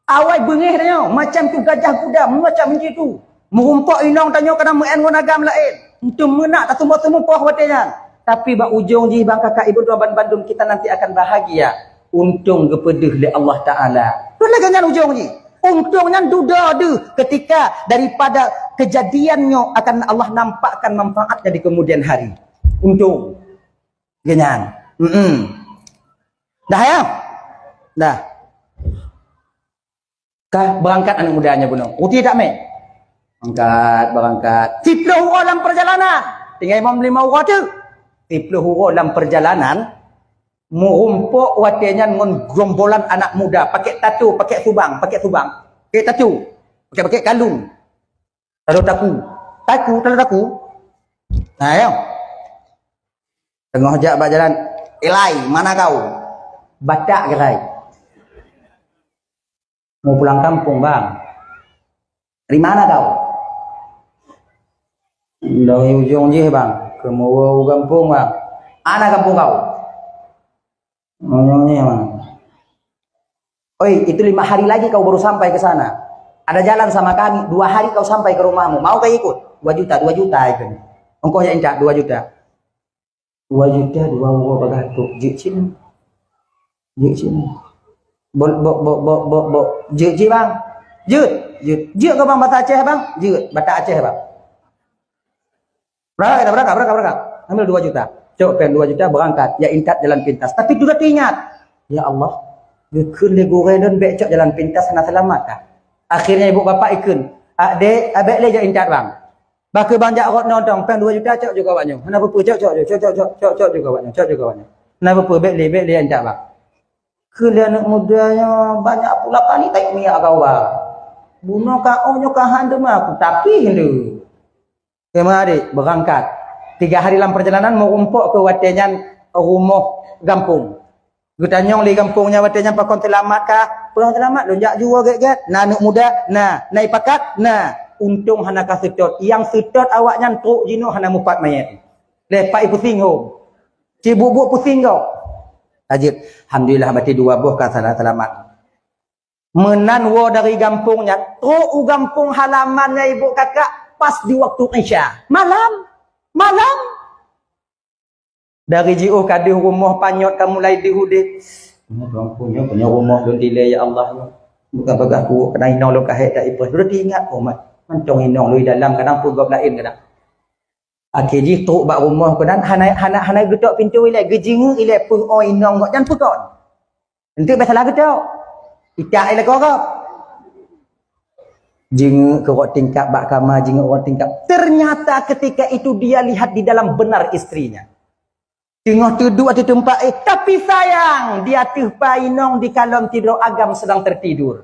Awai beungéh tanyoe, macam tu gajah guda, macam ji tu. Meurumpok inong tanyoe kadang meu'en ngon agam laén. Teumeunak, taseumoh-seumoh poh watée nyan. Tapi bak ujong jih bang, kakak ibu tuan ban bandum, kita nanti akan bahagia. Untông geupeudeuh lé Allah Taala. Kan lagée nyan ujong jih. Untông nyan dudoe deuh ketika daripada kejadian nyoe akan Allah nampakkan manfaatnya di kemudian hari. Untông. Geuh nyan. Mm-mm. Dah ya? Dah. Ka beurangkat aneuk muda nyan bunoe. Ruti tak mé? Beurangkat, beurangkat. Siplôh uroe lam peurjalanan. Tinggai imam lima uroe teuk. Siplôh uroe lam peurjalanan, meurumpok watée nyan ngon gerombolan anak muda, pakai tato, pakai subang, pakai subang. Pakai tato. Pakai, pakai kalung. Tato taku. Taku, tato taku. Nah, ya. Teungoh jak bak jalan, "Ilai, mana kau?" Batak gerai. "Mau pulang kampung, Bang." "Dari mana kau?" "Dari ujong jih, Bang." Kamoe u gampông, Bang. Ana gampông kau? Oi, itu lima hari lagi kau baru sampai ke sana. Ada jalan sama kami, dua hari kau sampai ke rumahmu. Mau kau ikut? Dua juta, dua juta itu. Ongkos jak intat, dua juta. Dua juta dua uroe bagaih trok. Jeuet cit. Jeuet cit. Bo, bo, bo, bo, bo, bo. Jeuet cit, Bang. Jeuet. Jeuet. Jeuet keu Bang bahasa Aceh, Bang? Jeuet. Bahasa Aceh, Bang. Berangkat, berangkat, berangkat, berangkat. Ambil dua juta. Cok péng dua juta, berangkat. Ya, intat jalan pintas. Tapi sudah teringat. Ya Allah, geukheun lé gurée lôn bék cok jalan pintas hana seulamat kah? Akhirnya ibu bapak ikheun, "Ah, dek, ah, bék lé jak intat, Bang." Bah kheueh bang jak rot nyoe tong, péng dua juta cok juga awak nyoe. Hana peue-peue, cok, cok, cok, cok juga awak nyoe, cok juga awak nyoe. Hana peue-peue, bék lé, bék lé jak bang. Keu lé aneuk muda nyoe banyak pula kali taik minyak gawa. Bunoe ka oh nyoe ka han teuma aku tapi hindeu. Teuma adik, berangkat. Tiga hari lam perjalanan, meurumpok keu watée nyan rumoh gampông. Geutanyong lé gampông nyan watée nyan pakon seulamat kah? Peue seulamat, lôn jak juoe gét-gét. Na aneuk muda, na, na ipakat, na. Untông hana ka seutôt. Nyang seutôt awaknyan trok jinoe hana mupat manyét. Lé pai pusing hom. Cibuk-buk pusing kok. Tajeuet, alhamdulillah, berarti dua boh ka sana seulamat. Meunan woe dari gampông nyan, trok u gampông halaman nyan ibu kakak pas di waktu Isya. Malam. Malam. Dari jiôh ka deuh rumoh panyöt ka mulai deuh udeh. Nyoe Tuhanku, nyoe, nyoe rumoh lôn dilée, ya Allah, nyoe. Bukan bagah kuwok keunan inong lôn ka hék dak ipreh. Lôn teuingat, oh, ma-, mantong inong lôn di dalam, kadang peue gob laén kadang. Akhé jih trok bak rumoh keunan, hana, hana, hana geutok pintoe ilée, geujeungeuk ilée peue, oh, inong gobnyan peue kon. Enteuk bèk salah geutok. Itak ilée keu gob. Jeungeuk keu rot tingkap bak kama, jeungeuk rot tingkap. Ternyata ketika itu dia lihat di dalam benar istrinya. Teungoh teuduek ateueh teumpat, eh, tapi sayang, di ateueh pai inong di kalon sidroe agam sedang tertidur.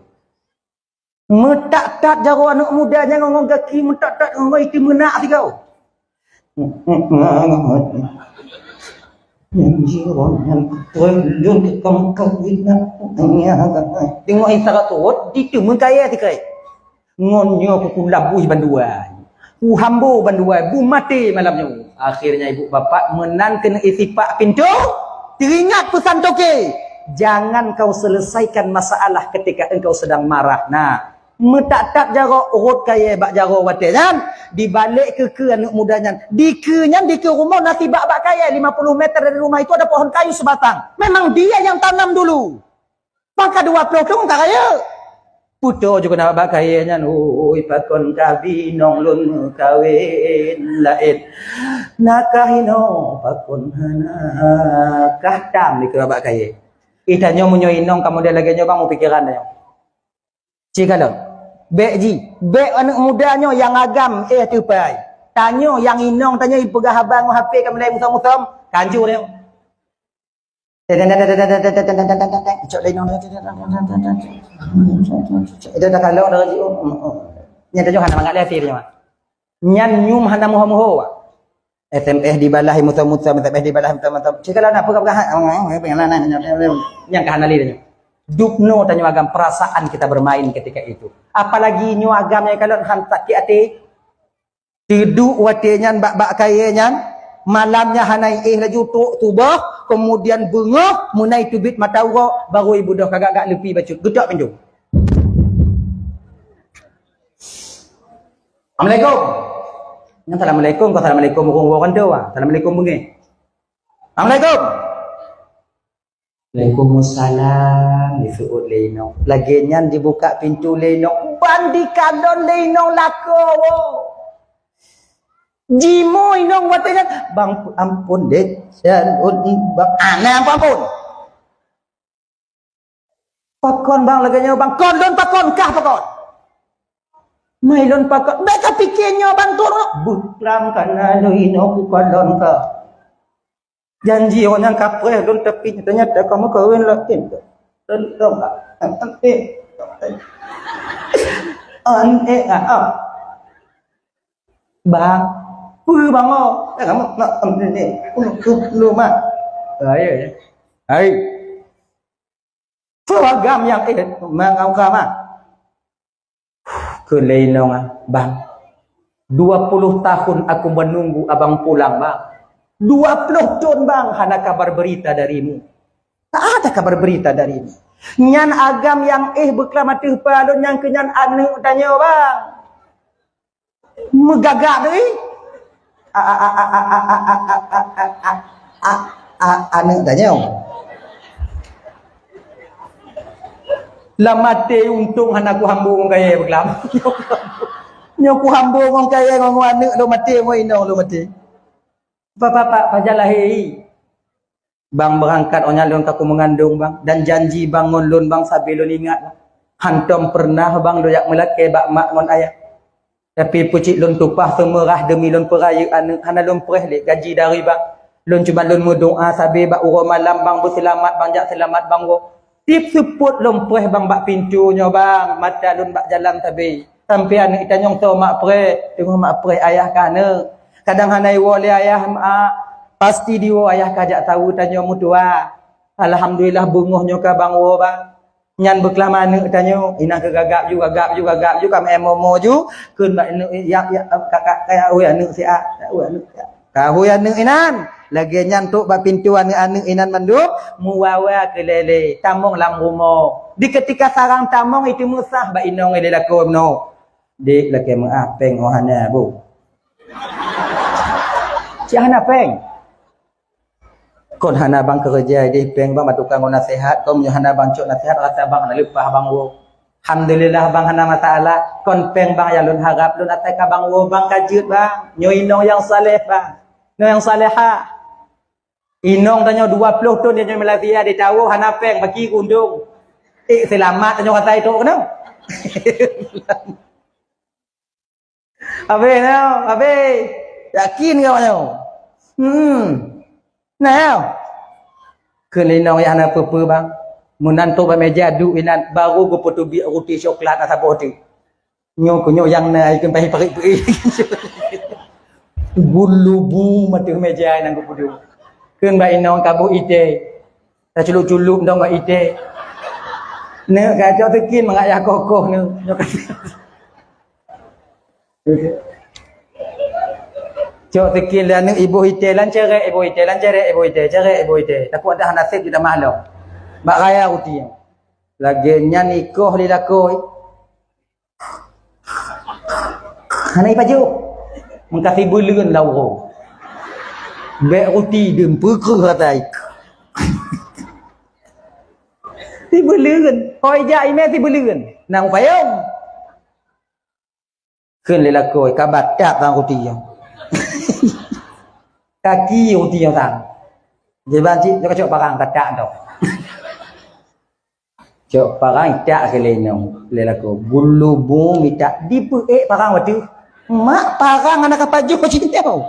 Meutat-tat jaroe aneuk muda nyan ngon gaki, meutat-tat ngon itu meunak sigoe. Teungoh isyarat turot, diteumé kayèe sikrek. Ngon nyoe kuku labuih bandua. Kuhambo bandua, bu maté malam nyoe. Akhirnya ibu bapak meunan keuneuk isipak pintoe, teuingat peusan toke, "Jangan kau selesaikan masalah ketika engkau sedang marah." Nah, meutat-tat jaroe rot kayèe bak jaroe watèe nyan, dibalek keu keue aneuk muda nyan. Di keue nyan, di keue rumoh na sibak bak kayèe, lima puluh meter dari rumah itu ada pohon kayu sebatang. Memang dia yang tanam dulu. Maka dua ploh thôn ka rayeuk. Putôh ju keunan bak kayèe nyan, "Ui, pakon ka bi inong lôn meukawen laén. Na kah inoe pakon hana kah tam," dikeue bak kayèe. Ih, tanyoe meunyoe inong ka model lagèe nyoe, bang, mupikeran tanyoe. Ci kalon. Bèk ji, bèk aneuk muda nyoe nyang agam, eh, teupai. Tanyoe nyang inong tanyoe ipeugah haba ngon H P ka mulai musom-musom, kanjur nyoe. Cok laén nyoe. Itu dah kalau dah ji. Nyan tanyoe hana mangat lé até nyoe. Nyan nyum hana muho-muho. S M S dibalah muto-muto, S M S dibalah muto-muto. Cik kalau nak peugah-peugah. Nyan ka hana lé tanyoe. Dubnoe tanyoe agam perasaan kita bermain ketika itu. Apalagi nyoe agam nyang kalon han sakét até. Teuduek watèe nyan bak-bak kayèe nyan, malam nyan hana éh laju trok tuboh, kemudian beungoh meunai teubiet mata uroe, barô ibu doh ka gak-gak leupi bacut. Geutok pintoe. Assalamualaikum. Nyan assalamualaikum, keu assalamualaikum ureueng woe kan tu, ah. Assalamualaikum beungéh. Assalamualaikum. Waalaikumsalam, diseuôt lé inong. Lagèe nyan dibuka pintoe lé inong, ban dikalon lé inong lakoe. Jimoe inong watèe nyan, "Bang, ampôn deh, bang." Ah, nah, ampôn, ampôn. "Pakon, bang, lagèe nyoe, bang?" "Kon lôn pakon, kah pakon?" "Mai lôn pakon." "Bèk ka pike nyoe, bang, turun." "Beuh, lam kana lôn inoe kukalon kah." Janji awak nyan kapreh lôn, tapi nyata-nyata kamoe kawin laén. Tolong, Kak. Aneh. Aneh, Kak. Bang. Peue, Bang, oh? Eh, kamoe nak aneh. Untuk lu, Mak. Ah, ya, ya. Hai. Peue agam nyang, eh, mangauka mah. Kheun lé inong, ah, "Bang, dua puluh tahun aku menunggu abang pulang, Bang. Dua ploh thon bang hana kabar berita darimu. Tak ada kabar berita darimu. Nyan agam nyang éh beuklam ateueh palon nyang keu nyan aneuk tanyoe bang. Meugagak deh. A, a, a, a, a, a, a, a, a, a, a, a, aneuk tanyoe. Lam maté untông hana kuhambo ngon kayèe beuklam. Nyoe kuhambo ngon kayèe ngon, ngon aneuk lôn maté, ngon inong lôn maté. Bapak-bapak, pajan lahé. Bang beurangkat óh nyan lôn ka kumeungandong bang, dan janji bang ngon lôn bang sabe lôn ingat bang. Hantom peureunah bang lôn jak meulakèe bak mak ngon ayah. Tapi peucit lôn tupah seumeurah deumi lôn peurayeuk aneuk, hana lôn preh lé gaji dari bang. Lôn cuma lôn meudoá sabe bak uroe malam bang beuseulamat bang jak seulamat bang woe. Tiep seupôt lôn preh bang bak pintoe nyoe bang, mata lôn bak jalan sabe. Sampoe aneuk tanyong soe mak preh, teungoh mak preh ayah kah aneuk. Kadang hana iwoe lé ayah mak, pasti diwoe ayah ka jak saweue tanyoe meutuah. Alhamdulillah beungoh nyoe ka bang woe bang. Nyan beuklam aneuk tanyoe, inan keu gagap ju, gagap ju, gagap ju, ka meu'en momo ju, kheun bak aneuk, "Ya, ya, ka, ka, ka, ya, oi aneuk siat, ya, oi aneuk siat." Ka hui aneuk inan, lagèe nyan trok bak pintoe aneuk-aneuk inan mandum, meuwawa keu lé-lé, tamong lam rumoh. Di keutika sarang tamong, itu meusah bak inong lé lakoe meunoe. "Dek, lakèe meu'ah, péng oh hana, Bu." "Cit hana péng?" "Kon hana bang keureuja deh péng bang, bak tukang ngon naseuhat, kon meunyoe hana bang cok naseuhat, rasa bang hana leupah bang woe. Alhamdulillah bang hana masalah, kon péng bang nyang lôn harap, lôn asai ka bang woe bang ka jeuet bang. Nyoe inong nyang saleh bang, nyoe nyang salehah. Inong tanyoe dua ploh thon di Malaysia di tawoe hana péng, baki gundong. Eh, seulamat tanyoe rasa itu keunoe." Habéh nyoe, habéh. Yakin keu awak nyoe? Hmm. Nah, nyoe. Keu lé inong nyang hana peue-peue bang. Meunan trok bak meja duek inan, baru geupeuteubiet ruti coklat na saboh teuk. Nyoe keu nyoe nyang na, ikheun paih parit peuéh. Gulubu ateueh meja inan geupeuduek. Kheun bak inong, "Ka boh itèe." Taculop-culop dong bak itèe. Neuk ka cok teukin mangat yah koh-koh neuk. Cok teukin lé aneuk iboh itèe lam cèrèk, iboh itèe lam cèrèk, iboh itèe, cèrèk, iboh itèe. Takot dah naseb jeuet tamah lom. Bak raya ruti nyan. Lagèe nyan ikoh lé lakoe. Hana ipajoh. Meuka sibeuleuen lam uroe. Bèk ruti deuh peukreuh atai. Sibeuleuen. Hôi jak imè sibeuleuen. Nang payong. Kheun lé lakoe, "Ka batat bang ruti nyoe." Kaki ruti nyoe tan. Jiban cit, nyoe ka cok parang, tatak tu. Cok parang, itak keu lé inong, lé lakoe. Gulubu mitak, dipeuék parang watèe. Mak parang hana ka pajoh cit nyoe.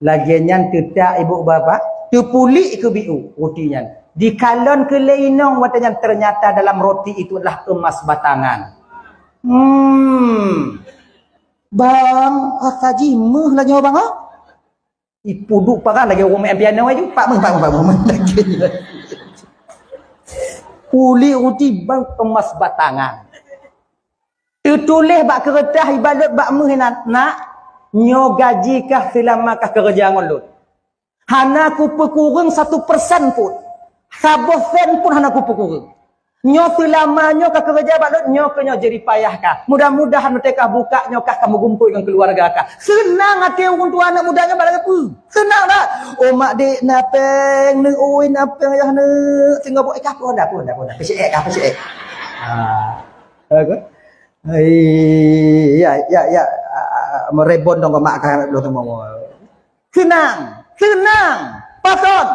Lagèe nyan teutak ibu bapa, teupulék keu biôh ruti nyan. Dikalon keu lé inong watèe nyan, ternyata dalam roti itu adalah emas batangan. Hmm. Bang, rasa jih méuh lah nyoe bang, ha? Ipuduk parang lagèe ureueng main piano aju. Pak méuh, pak méuh, pak méuh. Pulék ruti bang emas batangan. Teutuléh bak keureutah ibalot bak méuh inan, "Nak, nyoe gaji kah seulama kah keureuja ngon lôn. Hana kupeukureueng satu persen pun. Saboh sen pun hana kupeukureueng. Nyoe seulama nyoe kah keureuja bak lôn, nyoe keuh nyoe jeuripayah kah. Mudah-mudahan watèe kah bukak nyoe kah ka meugumpôi ngon keuluwarga kah." Seunang até ureueng tuha aneuk muda nyoe bak lagèe peue? Seunang that. "Oh mak dek na péng neuk, ui na péng ayah neuk." Singoh buet, "Eh, kah pun dah, pun dah, pun dah. Peusiek, kah peusiek." Ah. Hai, ya, ya, ya, ah, ah, merebon dong mak ka lôn teumong. Seunang, seunang. Pakon?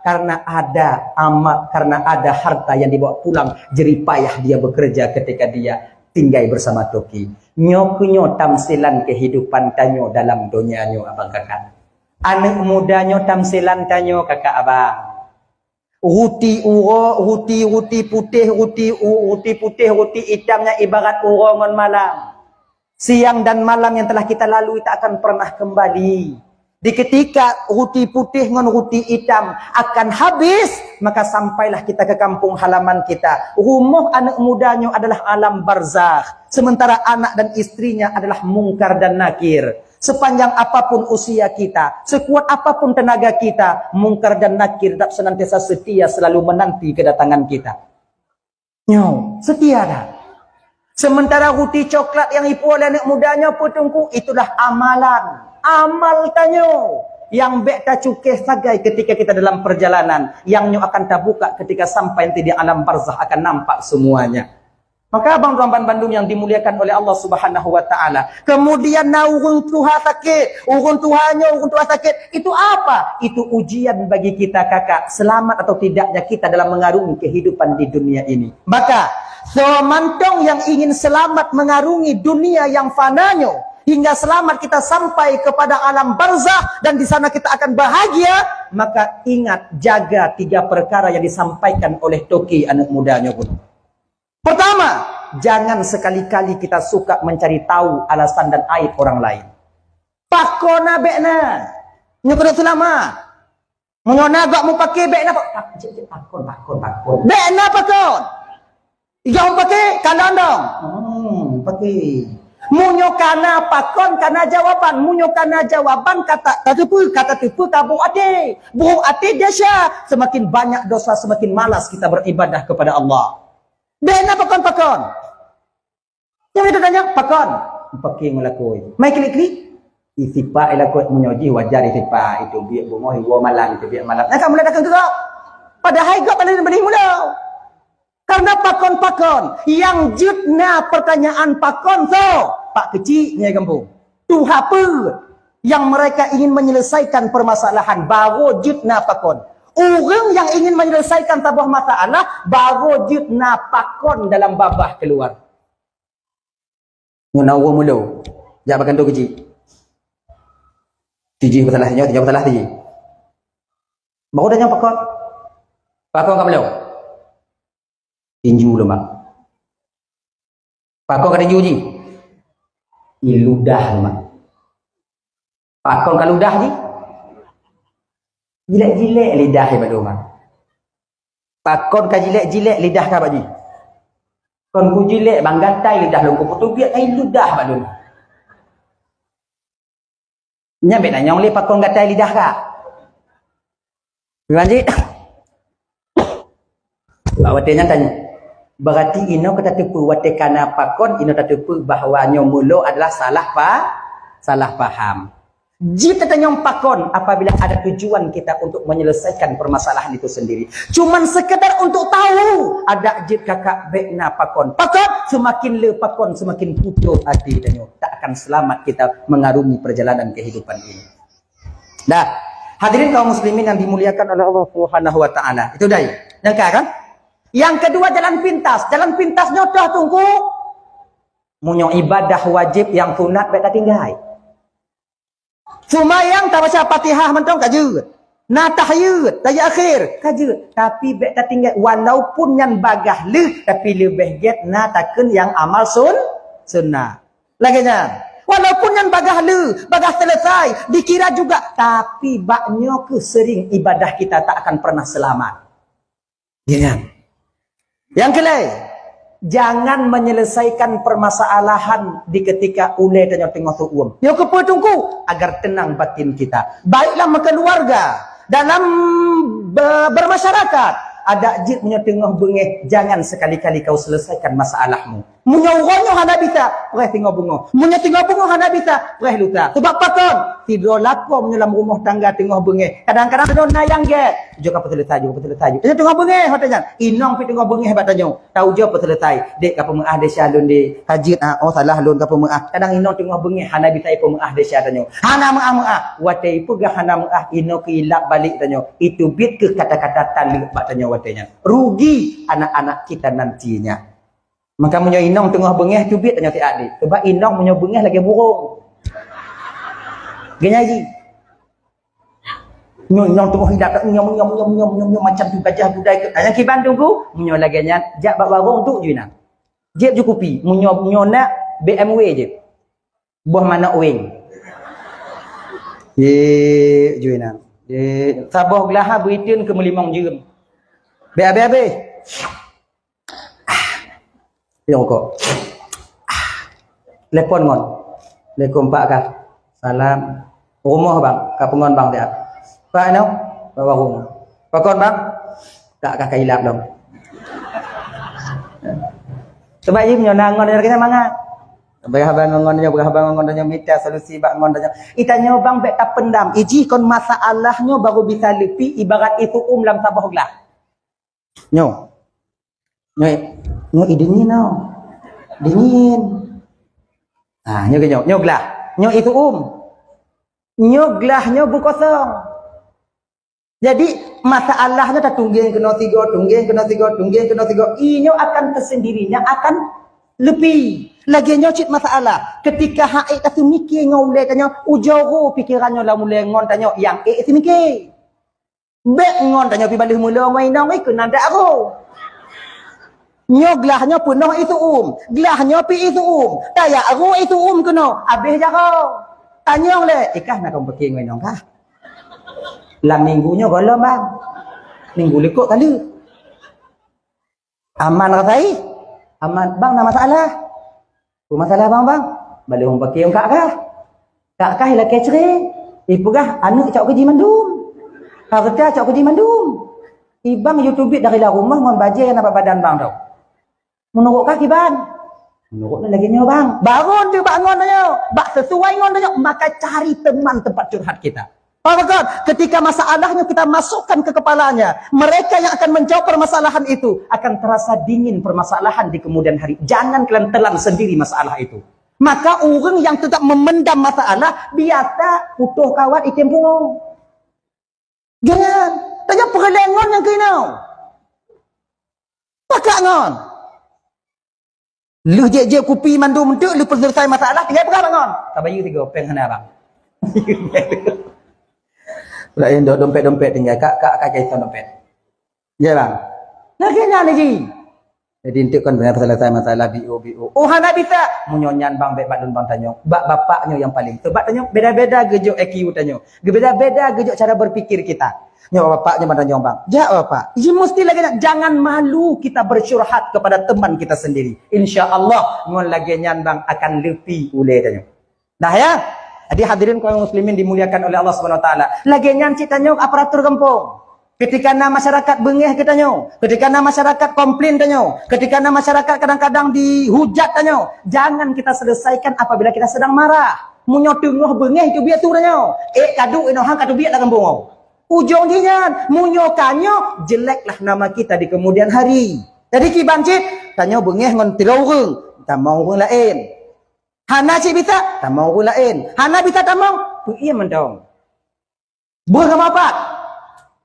Karena ada amal, karena ada harta yang dibawa pulang, jerih payah dia bekerja ketika dia tinggal bersama toki. Nyoe keuh nyoe tamsilan kehidupan tanyoe dalam donya nyoe, abang kakak. Aneuk muda nyoe tamsilan tanyoe, kakak abang. Ruti uroe, ruti, ruti putéh, ruti u-, ruti putéh, ruti itam nyan ibarat uroe ngon malam. Siang dan malam yang telah kita lalui tak akan pernah kembali. Di ketika ruti putéh ngon ruti itam akan habis, maka sampailah kita ke kampung halaman kita. Rumoh aneuk muda nyoe adalah alam barzakh, sementara anak dan istrinya adalah Mungkar dan Nakir. Sepanjang apapun usia kita, sekuat apapun tenaga kita, Mungkar dan Nakir tetap senantiasa setia selalu menanti kedatangan kita. Nyoe, setia dah. Sementara ruti coklat nyang ipo lé aneuk muda nyoe, peue Teungku, itulah amalan. Amal tanyoe nyang bék tacukéh sagai ketika kita dalam perjalanan, nyang nyoe akan tabuka ketika sampai nanti di alam barzakh, akan nampak semuanya. Maka abang tuan bandum yang dimuliakan oleh Allah Subhanahu wa Ta'ala, kemudian na ureuëng tuha sakét, ureuëng tuha nyoe, ureuëng tuha sakét, itu apa? Itu ujian bagi kita kakak, selamat atau tidaknya kita dalam mengarungi kehidupan di dunia ini. Maka, soe mantong yang ingin selamat mengarungi dunia yang fana nyoe, hingga selamat kita sampai kepada alam barzakh dan di sana kita akan bahagia, maka ingat, jaga tiga perkara yang disampaikan oleh toke aneuk muda nyoe. Pertama, jangan sekali-kali kita suka mencari tahu alasan dan aib orang lain. Pakon na bék na. Nyoe keuneuk seulamat. Meunyoe na gok mupake bék na pa-, pa-, cik, cik, pakon, pakon, pakon. Bék na pakon. Iga mupake, kalon dong. Hmm, pake. Meunyoe kana pakon, kana jawaban. Meunyoe kana jawaban, kata, ka teupeue, kata teupeue ka boh até. Boh até desya. Semakin banyak dosa, semakin malas kita beribadah kepada Allah. Bék na pakon-pakon. Nyang itu tanya, pakon. Pake ngon lakoe. Mai klik-klik. Isipak i lakoe meunyoe jih wajar isipak. Itu biek bungoh iwoe malam, itu biek malam. Nah, kamu datang ke gop. Padahai gop paling beli mula. Karena pakon-pakon. Yang jeuet na pertanyaan pakon so. Pak kecik nyai gampông. Tuha peue yang mereka ingin menyelesaikan permasalahan. Baru jeuet na pakon. Ureuëng yang ingin menyelesaikan saboh masalah, baru jeuet na pakon dalam babah keluar. Nyoe na ureuëng mulo, jak bak kantô keuchik. Tijih masalah nyoe, tijih masalah tijih. Baru tanyong pakon. Pakon ka mulo. Tinju lom, Mak. Pakon ka tinju jih? I ludah lom, Mak. Pakon ka ludah jih? Jilek-jilek lidah bak lôn, Mak. Pakon ka jilek-jilek lidah ka bak jih? Kon kujilek bang gatai lidah lôn, kupeuteubiet ai ludah bak lôn. Nyan bék nanyong lé pakon gatai lidah ka. Lanjut. Bak watée nyan tanyong, berarti inoe ka tateupeue watée kana pakon, inoe tateupeue bahwa nyoe mulo adalah salah pa-, salah paham. Jeuet tatanyong pakon apabila ada tujuan kita untuk menyelesaikan permasalahan itu sendiri. Cuman sekedar untuk tahu, adak jeuet kakak bék na pakon. Pakon, semakin le pakon, semakin putôh hati tanyoe. Tak akan selamat kita mengarungi perjalanan kehidupan ini. Dah. Hadirin kaum muslimin yang dimuliakan oleh Allah Subhanahu wa taala. Itu dai. Nyang ka kan? Yang kedua, jalan pintas. Jalan pintas nyoe toh Teungku. Meunyoe ibadah wajéb nyang sunat bék tatinggai. Seumayang tabaca Fatihah mantong ka jeuet. Na tahiyat, tahiyat akhir, ka jeuet. Tapi bék tatinggai, walaupun nyan bagaih lheueh, tapi leubeh gét na takheun nyang amal sun-, sunnah. Lagée nyan. Walaupun nyan bagaih lheueh, bagaih selesai, dikira juga, tapi bak nyoe keuh sering ibadah kita tak akan pernah selamat. Ingat. Nyang keulhèe, jangan menyelesaikan permasalahan di ketika ulèe tanyoe teungoh seuuem. Nyoe keupeue Teungku? Agar tenang batin kita. Baik lam keuluwarga, dalam be-, bermasyarakat, adak jeuet meunyoe teungoh beungèh, jangan sekali-kali kau selesaikan masalahmu. Meunyoe uroe nyoe hana bisa, preh singoh beungoh. Meunyoe singoh beungoh hana bisa, preh lusa. Sabab pakon? Sidroe lakoe meunyoe lam rumoh tangga teungoh beungèh. Kadang-kadang sidroe na nyang gèt. Jok ka peuseuleutai, jok ka peuseuleutai, jok. Tanyoe teungoh beungèh, ho tanyan. Inong pih teungoh beungèh bak tanyoe. Tau jok peuseuleutai. Dek ka peumeu'ah desya lôn, Dek. Ka jeuet, ah, oh, salah lôn ka peumeu'ah. Kadang inong teungoh beungèh, hana bisa ipeumeu'ah desya tanyoe. Hana meu'ah-meu'ah. Watèe ipeugah hana meu'ah, inong keu ilap balek tanyoe. Iteubiet keu kata-kata taleuek bak tanyoe watèe nyan. Rugi anak-anak kita nantinya. Maka meunyoe inong teungoh beungèh, teubiet tanyoe siat, Dek. Sebab inong meunyoe beungèh lagèe burông. Geunyai jih. Nyoe inong teungoh hidat, nyom, nyom, nyom, macam tu gajah budai ke. Nyang kiban Teungku, meunyoe lagèe nyan, jak bak warong tu ju inan. Jép ju kupi, meunyoe, meunyoe nak B M W jép. Boh manok weng. Ye, ju inan. Ye, saboh geulaha beuiteun keu meulimong jeuem. Bèk abéh-abéh. Ah. Yong rukok. Ah. Telepon ngon. Assalamualaikum, Pak, kah? Salam. Rumoh bang, ka peungon bang siat. Pak inoe, bak warong. Pakon bang? Tak ka kailap dong. Sebab jih meunyoe na ngon lagèe nyan mangat. Beurhaba ngon nyoe, beurhaba ngon nyoe, mita solusi bak ngon nyoe. Itanyoe bang bèk tapendam. Ijih kon masalah nyoe baru bisa leupie ibarat ié su'um lam saboh glah. Nyoe. Nyoe, nyoe i dingin nyoe. Dingin. Ha, nyoe ke nyoe. Nyoe glah. Nyoe ié su'um. Nyoe glah nyoe beukosong. Jadi, masalah nyoe tatunggeng keunoe sigoe, tunggeng keunoe sigoe, tunggeng keunoe sigoe. Ié nyoe akan teusendirinya akan leupie. Lagèe nyoe cit masalah. Keutika han ék taseumike ngon ulèe tanyoe, ujoe ro pikeran nyoe lam ulèe ngon tanyoe nyang ék seumike. Bèk ngon tanyoe pi baleuh mulo ngon inong ih keunan dak ro. Nyoe glah nyoe peunoh ié su'um, glah nyoe pi ié su'um. Tajak ro ié su'um keunoe, abéh jaroe. Tanyong lé, "Eh, kah na kong peuke ngon inong kah?" Lam minggu nyoe gohlom, bang. Minggu likot ka lheueh. Aman rasa ih? Aman. Bang, na masalah? Peue masalah bang, bang? Baleuh ureueng paké kak kah? Kak kah ilakèe cerai. Ipeugah aneuk cok keu jih mandum. Hareuta cok keu jih mandum. Ibang yue teubiet dari lam rumoh ngon bajèe nyang na bak badan bang tu. Meunurot kah kiban? Meunurot lôn lagèe nyoe bang. Baru teuh bak ngon tanyoe. Bak sesuai ngon tanyoe. Maka cari teman tempat curhat kita. Paham kan? Ketika masalahnya kita masukkan ke kepalanya, mereka yang akan menjawab permasalahan itu akan terasa dingin permasalahan di kemudian hari. Jangan kalian telan sendiri masalah itu. Maka ureueng yang tetap memendam masalah, biasa putôh kawat item pungo. Jangan. Tanya peureulèe ngon nyang keunoe. Pakak ngon. Lheueh jép-jép kupi mandum eunteuk, lheueh peuselesai masalah, tinggai peugah bak ngon. Ka bayeue sigoe, péng hana bang. Laén doh dompet-dompet tinggai, kak, kak, kak, kak, dompet. Ya bang. Lagèe nyan lagi. Jadi eunteuk kon banyak peuselesai masalah B O, B O. Oh, hana bisa. Meunyoe nyan bang, bèk bak lôn bang tanyong. Bak bapak nyoe nyang paléng. Sebab tanyoe beda-beda geujok I Q tanyoe. Beda-beda geujok cara berpikir kita. Nyoe bapak nyoe bantang nyoe bang. Jak bapak. Ji mesti lagèe nyan. Jangan malu kita bersyurhat kepada teman kita sendiri. Insya Allah ngon lagèe nyan bang akan leupie ulèe tanyoe. Dah ya. Jadi hadirin kaum muslimin dimuliakan oleh Allah Subhanahu Wa Taala. Lagèe nyan cit tanyoe aparatur gampông. Ketika na masyarakat beungèh keu tanyoe, ketika na masyarakat komplain tanyoe, ketika na masyarakat kadang-kadang dihujat tanyoe, jangan kita selesaikan apabila kita sedang marah. Meunyoe teungoh beungèh teubiet su tanyoe, ék kaduek inoe han ka teubiet lam gampông. Ujong jih nyan, meunyoe ka nyoe, jeleklah nama kita di kemudian hari. Jadi kiban cit, tanyoe beungèh ngon sidroe ureueng, tamong ureueng laén. Hana cit bisa, tamong ureueng laén. Hana bisa tamong, peuiem mantong. Beuh kamoe pat.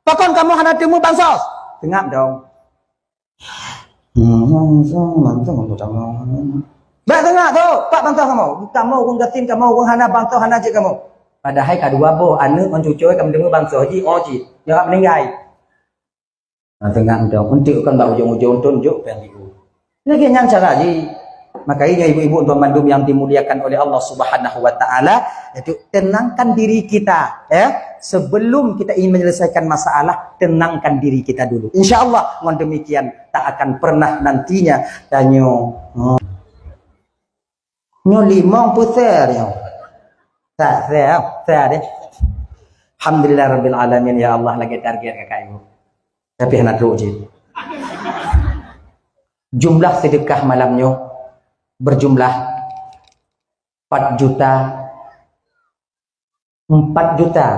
Pakon kamoe hana teumé bansos? Seungab dong. Hmm, langsung, langsung untuk kamoe. Bèk seungab tu, pat bansos kamoe. Kamoe ureueng gasien, kamoe ureueng hana bansos, hana cit kamoe. Padahai ka dua boh aneuk ngon cucoe ka meuteumé bansos, ji oh ji. Nyoe ka meuninggai. Nah, seungab dong. Untuk kan bak ujong-ujong tu, jok P M B U. Lagèe nyan cara ji. Maka ini ibu-ibu dan bandum yang dimuliakan oleh Allah Subhanahu wa Taala, yaitu tenangkan diri kita, ya. Sebelum kita ingin menyelesaikan masalah, tenangkan diri kita dulu. Insya Allah, ngon demikian tak akan pernah nantinya tanyoe. Hmm. Nyoe limong peuet sen nyoe. Tak sen, sen deh. Alhamdulillah rabbil alamin, ya Allah, lagèe target kakak ibu. Tapi hana trok cit. Jumlah sedekah malam nyoe berjumlah empat juta, empat juta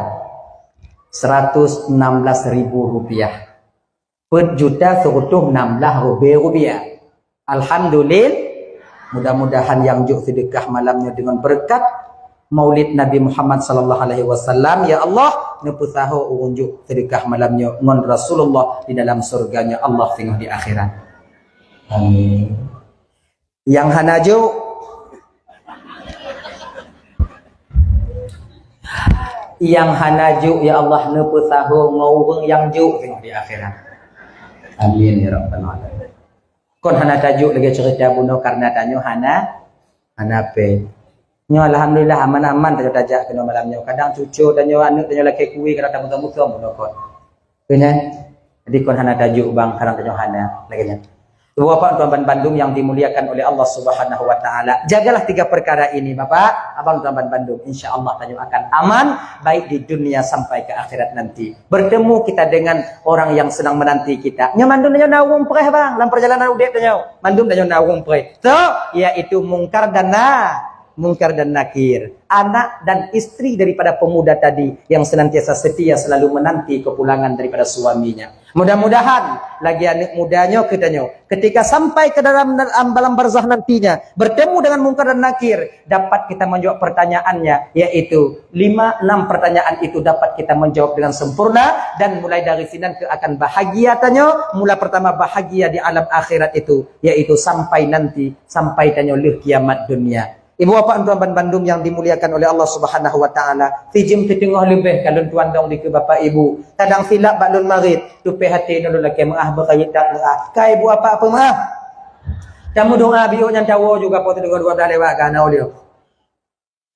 seratus enam belas ribu rupiah. Peuet juta seureutôh nam blah ribèe rupiah. Alhamdulillah. Mudah-mudahan nyang jok sedekah malam nyoe deungon beureukat Maulid Nabi Muhammad sallallahu alaihi wasallam, ya Allah, neupeusaho ureueng jok sedekah malam nyoe ngon Rasulullah di dalam syurga-Nya Allah singoh di akhirat. Amin. Nyang hana jok, nyang hana jok, ya Allah, neupeusaho ngon ureueng nyang jok singoh di akhirat. Amin ya rabbal alamin. Kon hana tajok lagèe cerita bunoe karena tanyoe hana, hana pèng. Nyoe alhamdulillah aman-aman tanyoe tajak keunoe malam nyoe. Kadang cucoe tanyoe, aneuk tanyoe lakèe kui kadang tamusong-musong bunoe kon. Keunan, jadi kon hana tajok bang, kadang tanyoe hana lagèe nyan. Ibu bapak tuan ban bandum yang dimuliakan oleh Allah Subhanahu wa taala, jagalah tiga perkara ini, bapak, abang tuan ban bandum, insya Allah tanyoe akan aman, baik di dunia sampai ke akhirat nanti. Bertemu kita dengan orang yang sedang menanti kita. Nyoe mandum tanyoe na ureuëng preh, bang, lam perjalanan udeb tanyoe. Mandum tanyoe na ureuëng preh. So, yaitu mungkar dan na Mungkar dan Nakir, anak dan istri daripada pemuda tadi yang senantiasa setia selalu menanti kepulangan daripada suaminya. Mudah-mudahan lagi anak muda nyoe kita nyoe, ketika sampai ke dalam alam barzah nantinya, bertemu dengan Mungkar dan Nakir, dapat kita menjawab pertanyaannya, yaitu lima enam pertanyaan itu dapat kita menjawab dengan sempurna, dan mulai dari sinan ke akan bahagia tanyoe. Mula pertama bahagia di alam akhirat itu, yaitu sampai nanti, sampai tanyoe leuh kiamat dunia. Ibu bapak tuan ban bandum yang dimuliakan oleh Allah Subhanahu wa taala, sijeuem siteungoh leubeh ka lôn tuan dong dikeue bapak ibu. Kadang silap bak lôn marit, tupeh até nyoe lôn lakée meuah, beukayek that meuah. Ka ibu bapak peumeuah. Kamu doa biôh nyan tawoe juga po teungoh dua belas lewat ka na ulio.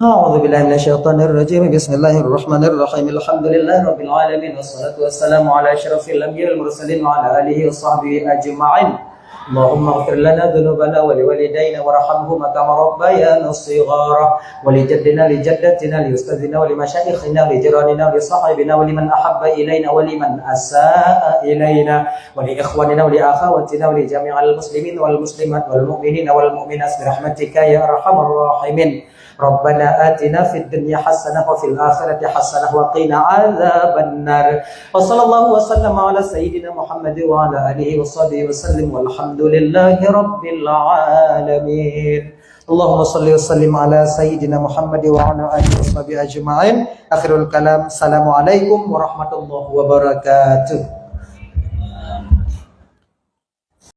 A'udzubillahi minasyaitonirrajim. Bismillahirrahmanirrahim. Alhamdulillahirabbil alamin. Wassalatu wassalamu ala asyrafil anbiya wal mursalin wa ala alihi wa sahbihi ajma'in. اللهم اغفر لنا ذنوبنا ولوالدينا وارحمهما كما ربيانا صغارا، ولجدنا لجدتنا لأستاذنا ولمشايخنا ولجيراننا ولصاحبنا ولمن أحب إلينا ولمن أساء إلينا ولإخواننا ولأخواتنا ولجميع المسلمين والمسلمات والمؤمنين والمؤمنات برحمتك يا أرحم الراحمين. ربنا آتنا في الدنيا حسنة وفي الآخرة حسنة وقنا عذاب النار. وصلى الله وسلم على سيدنا محمد وعلى آله وصحبه وسلم والحمد لله رب العالمين. اللهم صل وسلم على سيدنا محمد وعلى آله وصحبه أجمعين. آخر الكلام. السلام عليكم ورحمة الله وبركاته.